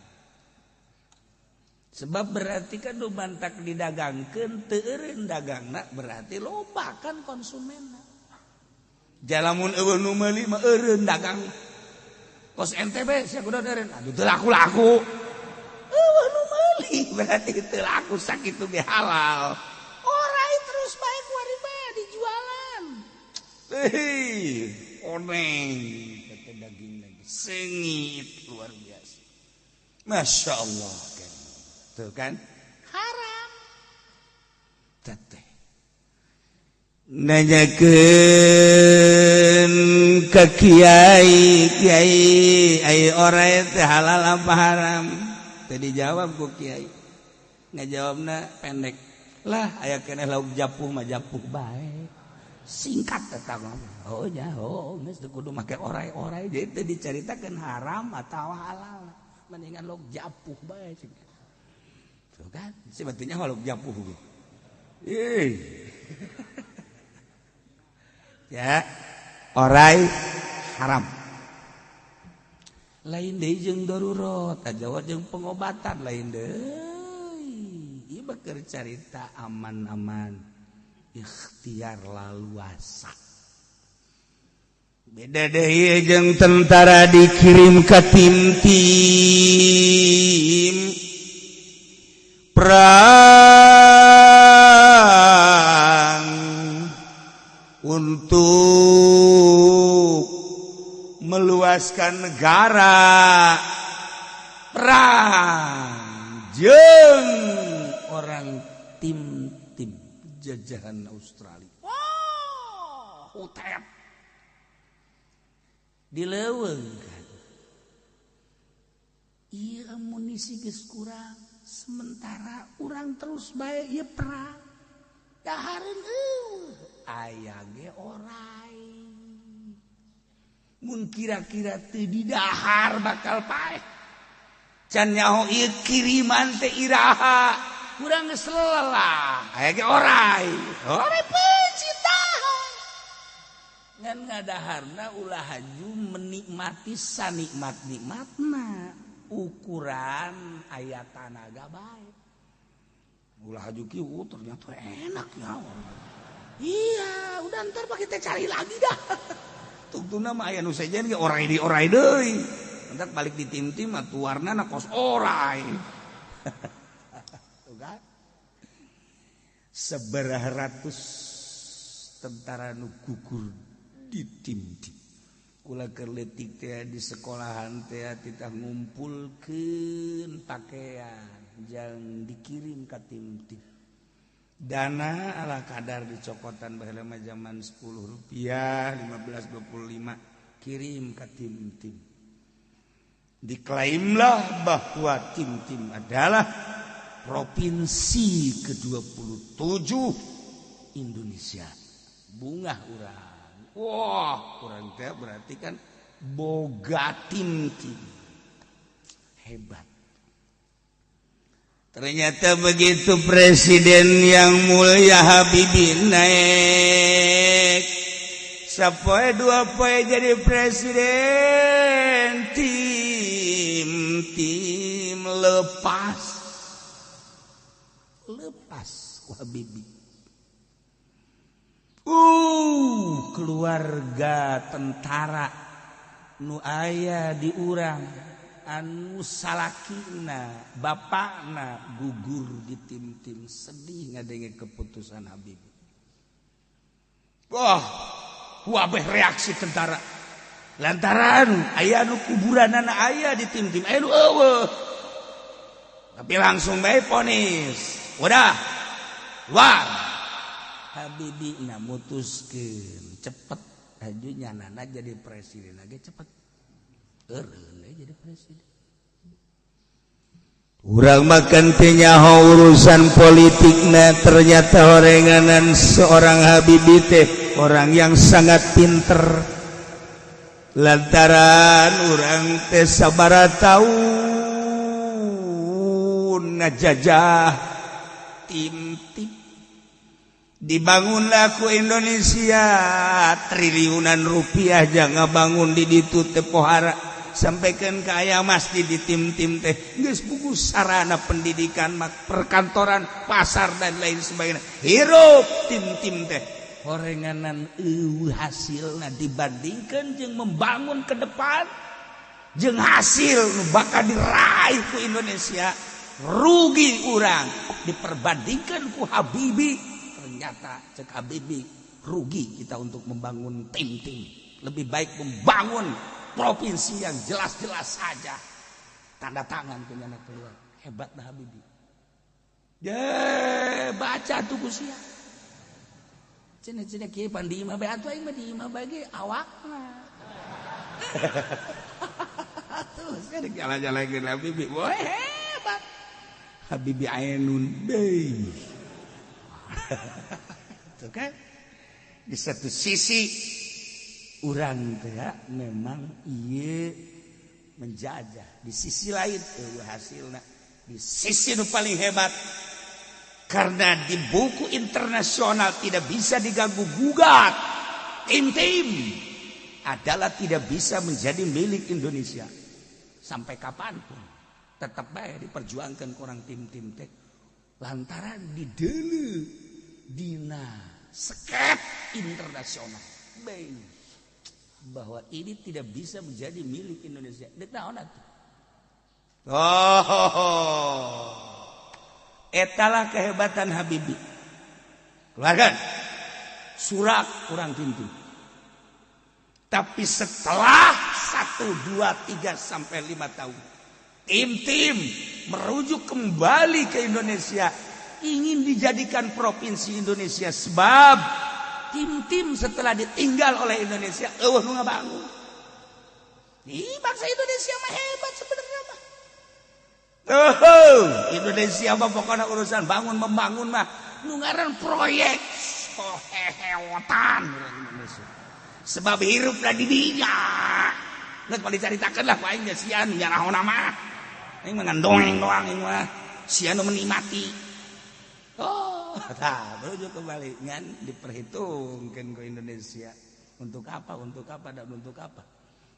Sebab berarti kan nu bantak didagangkeun teu eureun dagangna, berarti loba kan konsumenna. Jalamun eueuh nu meuli mah eureun dagang. Kos NTB sia kudu eureun. Aduh, teu laku-laku. Eueuh nu meuli berarti teu laku sakitu ge halal. Orai terus bae kuari bae dijualan. Hei, oneng teh daging lagi sengit luar biasa. Masya Allah kan. Tuh kan haram. Teteh nanyakeun ke kiai, kiai ai orai teh halal apa haram? Teu dijawab ku kiai. Ngajawabna pendek. Lah aya keneh lauk japuh mah japuh bae. Singkat eta mah. Oh ya, oh geus teu kudu make orai-orai jadi teu dicaritakeun haram atau halal. Mendingan lauk japuh bae. Tuh kan, sebetulnya lauk japuh ge. Ih. Ya, orai haram. Lain deui jeung darurat, atawa jeung pengobatan lain deui. Ieu mah keur carita aman-aman, ikhtiar laluasa. Beda deui jeung tentara dikirim ke tim-tim perang untuk meluaskan negara, perang jeung orang tim-tim jajahan Australia. Wah, hutet dileuweung kan. Ieu amunisi geus kurang, sementara urang terus bae ieu perang. Dahareun eueuh aya ge orai. Mun kira-kira teu didahar bakal paeh. Can nyaho ieu kiriman teh iraha. Kurang geus lelah, aya ge orai. Orai pencitahan. Ngan ngadaharna ulah haju menikmati sanikmat-nikmatna. Ukuran aya tanaga bae. Ulah haju kieu ternyata enak ya. Iya, udah ntar pak kita cari lagi dah. Tungtuna mah aya nu sejen ge orai di orai deui. Entar balik di tim-tim atuh warnana kos orai. Tuh kan? Sabaraha ratus tentara nu gugur di tim-tim. Kula keur leutik teh di sekolahan teh titah ngumpulkeun pakaian jang dikirim ka tim-tim. Dana ala kadar dicokotan baheula mah zaman 10 rupiah, 15, 25 kirim ka tim-tim. Diklaimlah bahwa Tim-Tim adalah provinsi ke-27 Indonesia. Bungah urang. Wah, urang teh berarti kan boga Tim-Tim. Hebat. Ternyata begitu presiden yang mulia Habibie naik, sapoe dua poe jadi presiden, tim tim lepas lepas ku Habibie. Keluarga tentara nu aya di urang anu salakina bapakna gugur di Tim-Tim, sedih ngadenge keputusan Habibie. Wah, wabeh reaksi tentara lantaran aya nu kuburanana aya di Tim-Tim, aya nu euweuh. Tapi langsung bae vonis, udah luar. Habibie na mutuskeun cepet aju nyanana jadi presiden lagi cepet. Eureun jadi presiden. Urang makan nyaho urusan politikna, ternyata orenganan seorang Habibie teh orang yang sangat pinter. Lantaran urang teh sabara tahun ngajajah Tim-Tim, dibangunlah ku Indonesia triliunan rupiah jangan bangun di ditu teh pohara, sampaikan ke aya masjid di Tim-Tim teh geus buku sarana pendidikan mak perkantoran, pasar, dan lain sebagainya. Hirup Tim-Tim teh horenganan euweuh hasilna dibandingkan jeung membangun ke depan jeung hasil nu bakal diraih ku Indonesia, rugi urang. Diperbandingkan ku Habibie, ternyata cek Habibie rugi kita untuk membangun Tim-Tim, lebih baik membangun provinsi yang jelas-jelas saja. Tanda tangan punya anak keluar. Hebat dah Habibie. De, baca tuh kusia. Cenah-cenah kieu pan di imah bae atuh, aing mah di imah bae ge awakna. Tuh, sekarang jalan-jalan ke Habibie. Wah, hebat. Habibie Ainun Bey. Tuh kan? Di satu sisi urang teh memang ieu menjajah, di sisi lain euweuh hasilna, di sisi nu paling hebat karena di buku internasional tidak bisa diganggu gugat, Tim-Tim adalah tidak bisa menjadi milik Indonesia sampai kapanpun. Tetap baik diperjuangkan kurang Tim-Tim teh lantaran di dulu dina sket internasional baik bahwa ini tidak bisa menjadi milik Indonesia. Dek naon atuh? Oh, etalah kehebatan Habibie. Keluarkan surat kurang Tim-Tim. Tapi setelah 1, 2, 3 sampai 5 tahun, Tim-Tim merujuk kembali ke Indonesia, ingin dijadikan provinsi Indonesia sebab Tim-Tim setelah ditinggal oleh Indonesia euweuh nu ngabangun. Ih, bangsa Indonesia mah hebat sebenarnya mah. Oh, Indonesia mah pokoknya urusan bangun membangun mah nu ngaran proyek oh hehewotan urang Indonesia. Sebab hirupna di dinya. Geus paling dicaritakeun lah ku aing ge sia nu nyarahona mah. Aing mah ngan dongeng doang aing mah. Sia nu menikmati. Oh, tah merujuk kembali ngan diperhitungkan ke Indonesia. Untuk apa? Untuk apa dan untuk apa?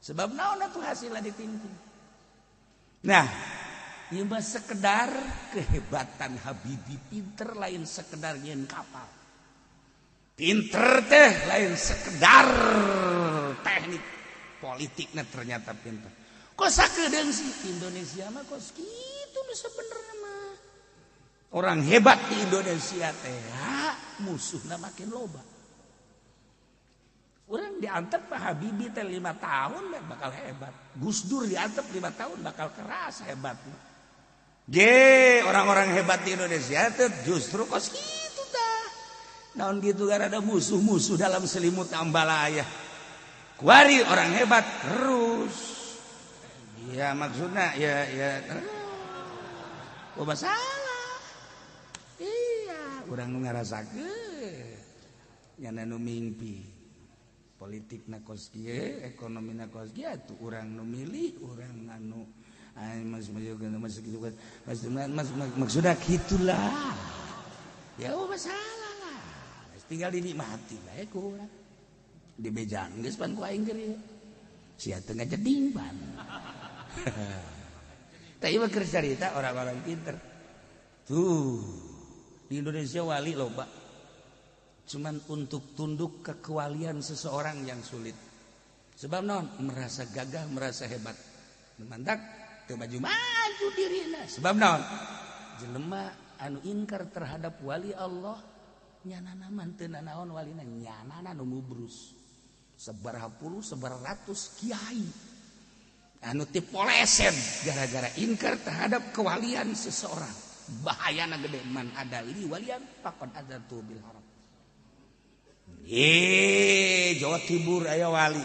Sebab naon atuh hasilna di Tim-Tim. Nah, ieu mah sekedar kehebatan Habibie, pinter lain sekedar nyieun kapal. Pinter teh lain sekedar teknik politiknya, ternyata pinter. Kok sakedeung sih Indonesia mah kos kitu nu sebenarnya mah. Orang hebat di Indonesia teh musuhna makin loba. Orang diantep Pak Habibie teh 5 tahun bakal hebat. Gus Dur diantep 5 tahun bakal keras hebat. Ge, orang-orang hebat di Indonesia teh justru kos kitu tah. Naon gitu kan ada musuh-musuh dalam selimut ambalaya. Kuari orang hebat terus. Ya maksudna ya ya oh masalah. Iya, urang nu ngarasakeun nyana nu mimpi. Politik na kos kieu, ekonomi na kos kieu atuh urang nu milih, urang anu maksudnya gitulah. Ya oh masalah lah. Tinggal dinikmati bae ku urang. Dibejaan geus pan ku aing keur ieu. Sia teu ngajeding pan. Tah ieu mah keur carita orang-orang pinter. Tuh, di Indonesia wali loba. Cuman untuk tunduk ke kewalian seseorang yang sulit. Sebab non merasa gagah, merasa hebat. Mantak teu maju-maju dirina. Sebab non jelema anu ingkar terhadap wali Allah nyanana mah teu nanaon walina, nyanana nu ngubrus. Sabaraha puluh, sabaraha ratus kiai anu tipoleset gara-gara ingkar terhadap kewalian seseorang. Bahayana gede man adali walian faqad adzatu bil haram. Jawa Timur aya wali,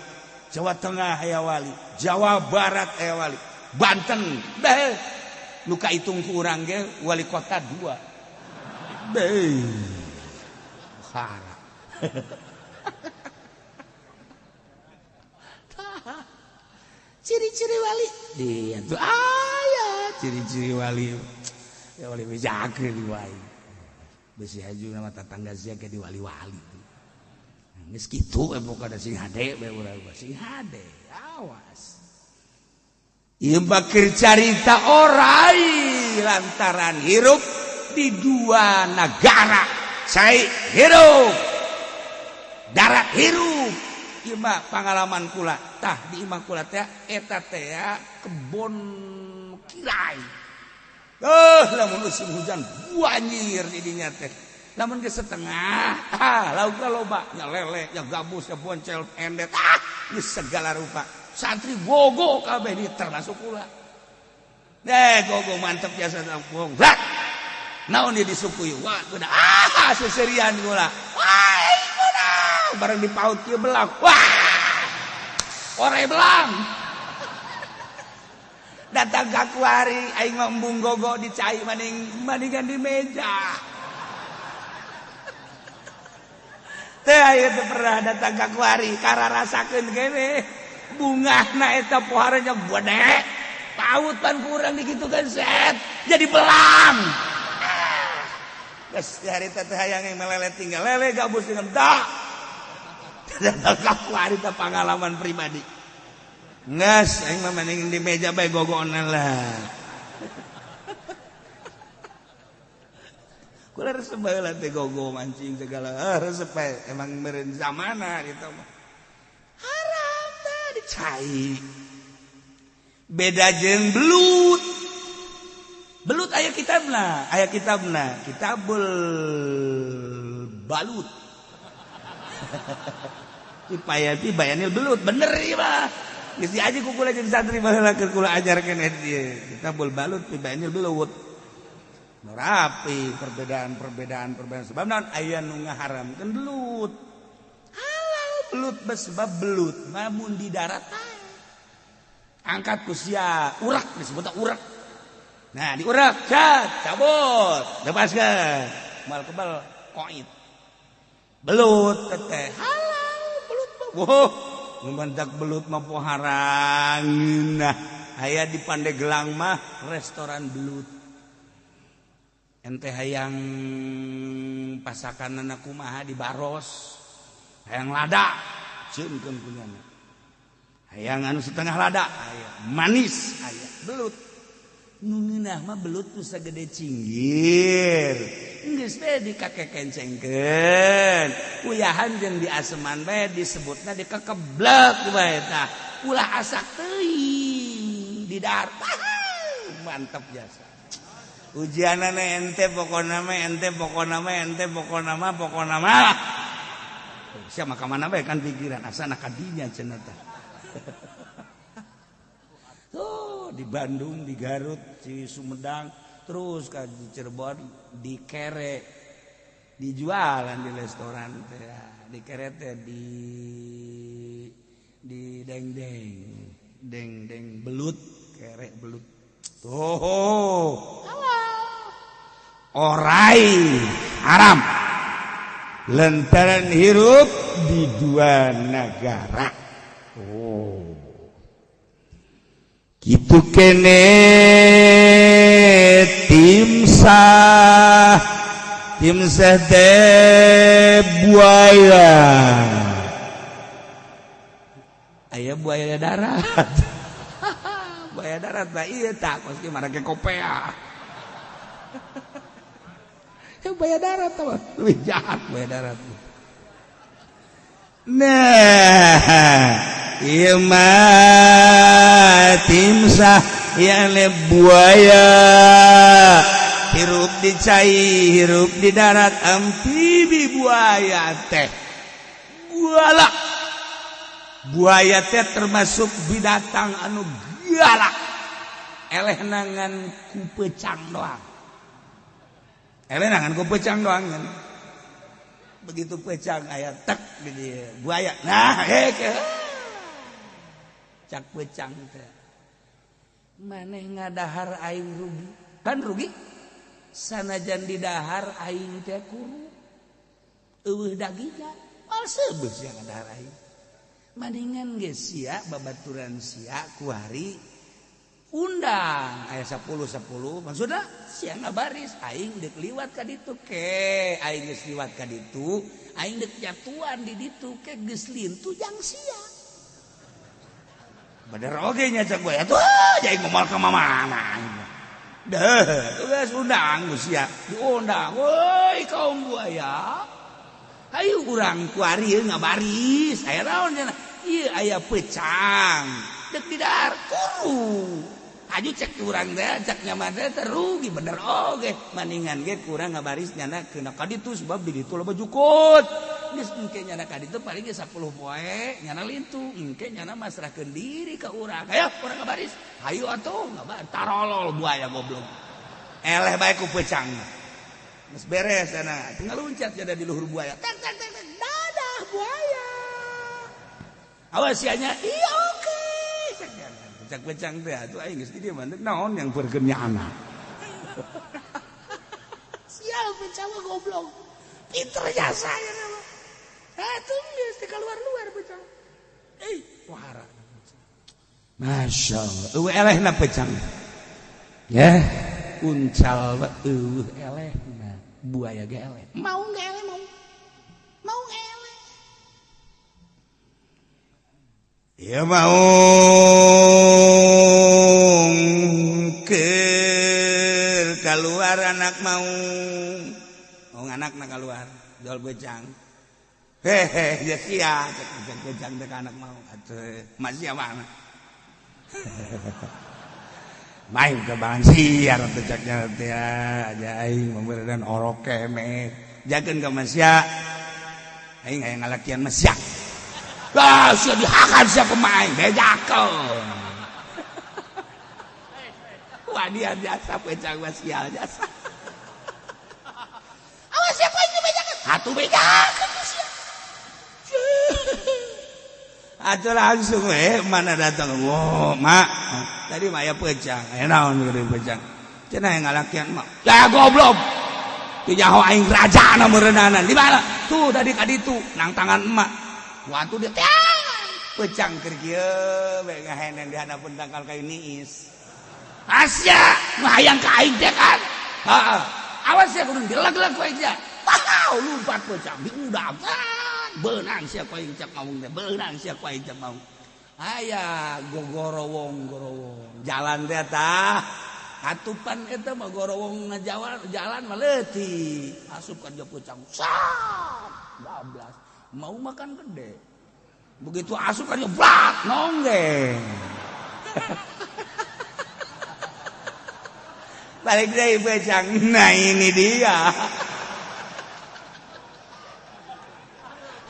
Jawa Tengah aya wali, Jawa Barat aya wali, Banten beh nu kahitung ku urang ge wali kota 2. Beh. Hara. Ciri-ciri wali dia tuh aya ciri-ciri wali. Ya wali bejakeun di wae. Besi haju nama tetangga sia ke di wali-wali. Geus kitu we pokona sing hade we urang sing hade. Awas. Ieu bakir carita orai lantaran hirup di dua nagara. Cai hirup, darat hirup. Ieu mah pangalaman kula. Tah di imah kula teh eta teh kebon kirai. Lamun musim hujan banjir di dinya teh. Lamun geus setengah, laukna loba, nya lele, nya gabus, nya boncel, endet, geus segala rupa. Santri gogo kabeh di termasuk kula. Gogo mantep biasa gogo. Naon dia disuku ieu? Wah, kuda. Seserian kula. Wah, kuda. Barang dipaut kieu belang. Wah. Ore belang. Datang ka kuari aing mah embung gogo di cai maning maningan di meja. Teh aya teu pernah datang ka kuari kararasakeun kene. Bungahna eta poharanya gede. Paut pan kurang dikitukeun set jadi belang. Geus harita teh hayang yang melele tinggal lele gabus dengan dak. Datang ka kuari teh pengalaman pribadi. Nges, aing mah mending di meja bae gogona lah. Kula resep bae teh gogo mancing segala. Resep bae emang meureun zamana gitu mah. Haram teh dicai. Beda jeung belut. Belut aya kitabna, kitabul balut. Dipayati bayanil belut, bener ieu mah. Geus diaji ku kula jeung santri baheula keur kula ajarkeun ieu. Kitabul balut pibayanil belut. Nu rapi perbedaan sebab naon aya nu ngaharamkeun belut. Halal belut sebab belut mah mun di darat angkat ku sia urak disebutna urak. Nah diurak cat cabut lepaskeun moal kebal koit. Belut teteh halal belut mah. Wah, ngebantak belut mah poharangeun. Nah, aya di Pandeglang mah restoran belut. Ente hayang pasakanana kumaha di Baros. Hayang lada ceunkeun kunyana. Hayang anu setengah lada aya, manis aya, belut. Nu ngeunah mah belut nu sagede cinggir. Geus teh dikakekencengkeun. Uyahan jeung diaseman bae disebutna dikekeblek bae tah. Ulah asak teuing di dahar. Mantap jasa. Ujianana ente pokona mah ente pokona mah ente pokona mah pokona mah. Sia mah ka mana bae kan pikiran asana ka dinya cenah tah. Tuh di Bandung, di Garut, di Sumedang, terus ke Cirebon, di Kere, dijualan di restoran teh, di Kere teh di deng-deng, deng-deng belut. Kerek belut. Tuh. Orai haram. Lantaran hirup di dua negara. Oh. Kitu kene timsah. Timsah teh buaya. Aya buaya darat. Buaya darat lah iya tak pasti marake kopea. Ya buaya darat mah lebih jahat buaya darat. Nah, ieu mah timsah yang buaya. Hirup di cai, hirup di darat, amfibi buaya teh. Galak. Buaya teh termasuk binatang anu galak. Eleh nangan ku pecang doang. Eleh nangan ku pecang doang kan. Begitu pecang aya tek di dieu buaya. Nah, hek. Cak pecang teh. Maneh ngadahar aing rugi. Kan rugi? Sanajan di dahar aing teh kuru eueuh dagingna moal seubeuh sia ngadahar aing maningan geus sia babaturan sia kuari undang aya 10 10 maksudna sia ngabaris aing deuk liwat ka ditu ke aing geus liwat ka ditu aing deuk jatuhan di ditu ke geus lintu jang sia bener oge nya cek gue atuh aing moal ka mana deh, geus undang sia, diundang. Woi kaum buaya. Hayu urang kuari ngabaris. Aya naon cenah? Ieu aya pecang. Deuk didahar kuru. Haju cek urang teh, cek nyaman teh rugi bener oge. Maningan ge kurang ngabaris nyana keuna ka ditu sebab di ditu loba jukut. Geus engke nyana ka ditu paling ge 10 poe nyana lintu, engke nyana masrahkeun diri ka urang. Hayo urang ngabaris. Hayu atuh ngabar tarolol buaya goblok. Eleh bae ku pecang. Geus beres cenah. Tinggal loncat jadi di luhur buaya. Tek tek tek dadah buaya. Awas sia nya. Iya oke. Cek pecang teh atuh aing geus di dieu mah naon yang perkeun anak. Sial pecang mah goblok. Pinter jasa ya mah. Atuh geus teh keluar-luar pecang. Eh, wahara. Masya Allah, eueuh elehna pecang. Ya, uncal eueuh elehna, buaya ge eleh. Mau ge eleh mau. Mau eleh. Ya mau keur keluar anak mau. Mau anakna keluar, jual becang. Hehe, ya sia cek becang teh anak mau. Atuh, masih mana? Main ke bang siar tecaknya teh aja aing memberikan orok kemek. Jakeun ka masya. Aing hayang ngalakian masya. Lah sia dihakan sia pemain bejakeun. Wah dia jasa pecang mah sial jasa. Awas sia aing bejakeun. Atuh bejakeun sia. Atuh langsung mana datang. Wow, mak. Tadi mah aya pecang. Aya naon geuning pecang. Cenah yang ngalakian mak. Ya goblok. Teu nyaho aing rajana meureunana. Di mana? Tuh tadi ka ditu nang tangan emak. Waktu dia pecang keur kieu we ngahenen di handapeun tangkal kayu niis. Asya, hayang ka aing teh kan. Heeh. Awas ya kudu dileg-leg ku aing teh. Wow, lumpat pecang diudang. Beunang sia ku aing cak maung teh, beunang sia ku aing cak maung. Aya gogorowong gorowong. Jalan teh tah. Atupan eta mah gorowong ngajawan jalan mah leutik. Asup ka dieu pecang. Sat, bablas. Mau makan gede. Begitu asup ka dieu blat nonggeng. Balik deui pecang. Nah ini dia.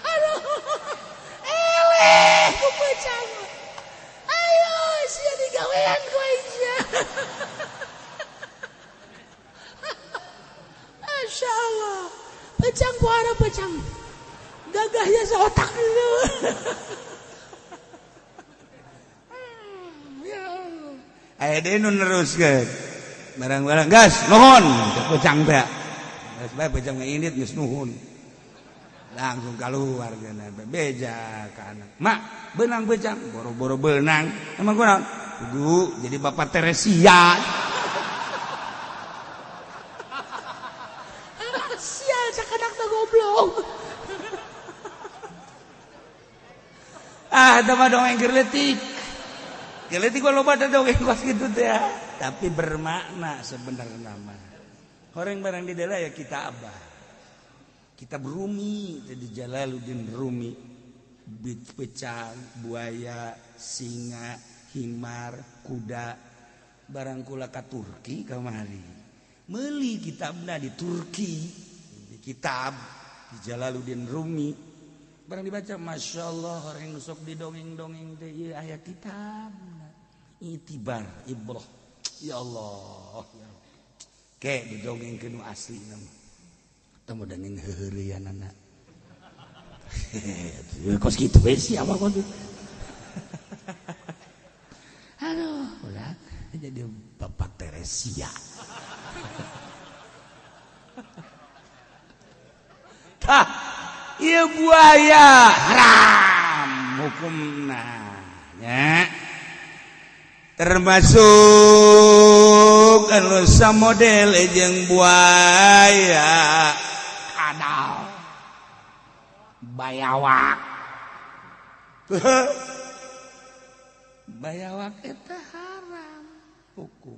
Aduh. Eleh ku pecang. Ayo sia digawean ku aing sia. Masya Allah. Pecang puara pecang. Gagahnya seotak lu. Aya deui nu neruskeun. Barang-barang gas nuhun pecang teh. Geus bae pecang indit geus nuhun. Langsung keluar geuna beja ka anak. Mak, beunang pecang, boro-boro beunang. Emang kunaon? Kudu jadi Bapak Teresia. Sia cak anak teh goblok. Ah, eta mah dongeng keur leutik. Keur leutik loba da dongeng kos kitu teh. Tapi bermakna sebenarnya mah. Horeng barang di dalam ya kita abah. Kitab Rumi teh di Jalaluddin Rumi. Pecang, buaya, singa, himar, kuda. Barang kula ka Turki kamari. Meuli kitabna di Turki. Di kitab di Jalaluddin Rumi. Barang dibaca, Masya Allah, orang sok didongeng-dongeng teh ieu aya kitabna. Itibar, ibrah. Ya Allah. Ke didongengkeun nu asli mah. Teu dongeng heureurianana. Kos kitu we siapa kos. Aduh, ulah jadi Bapak Teresia. Tah, ieu buaya haram hukumna nya. Termasuk anu samodel jeung buaya kadal bayawak. Bayawak eta haram hukum.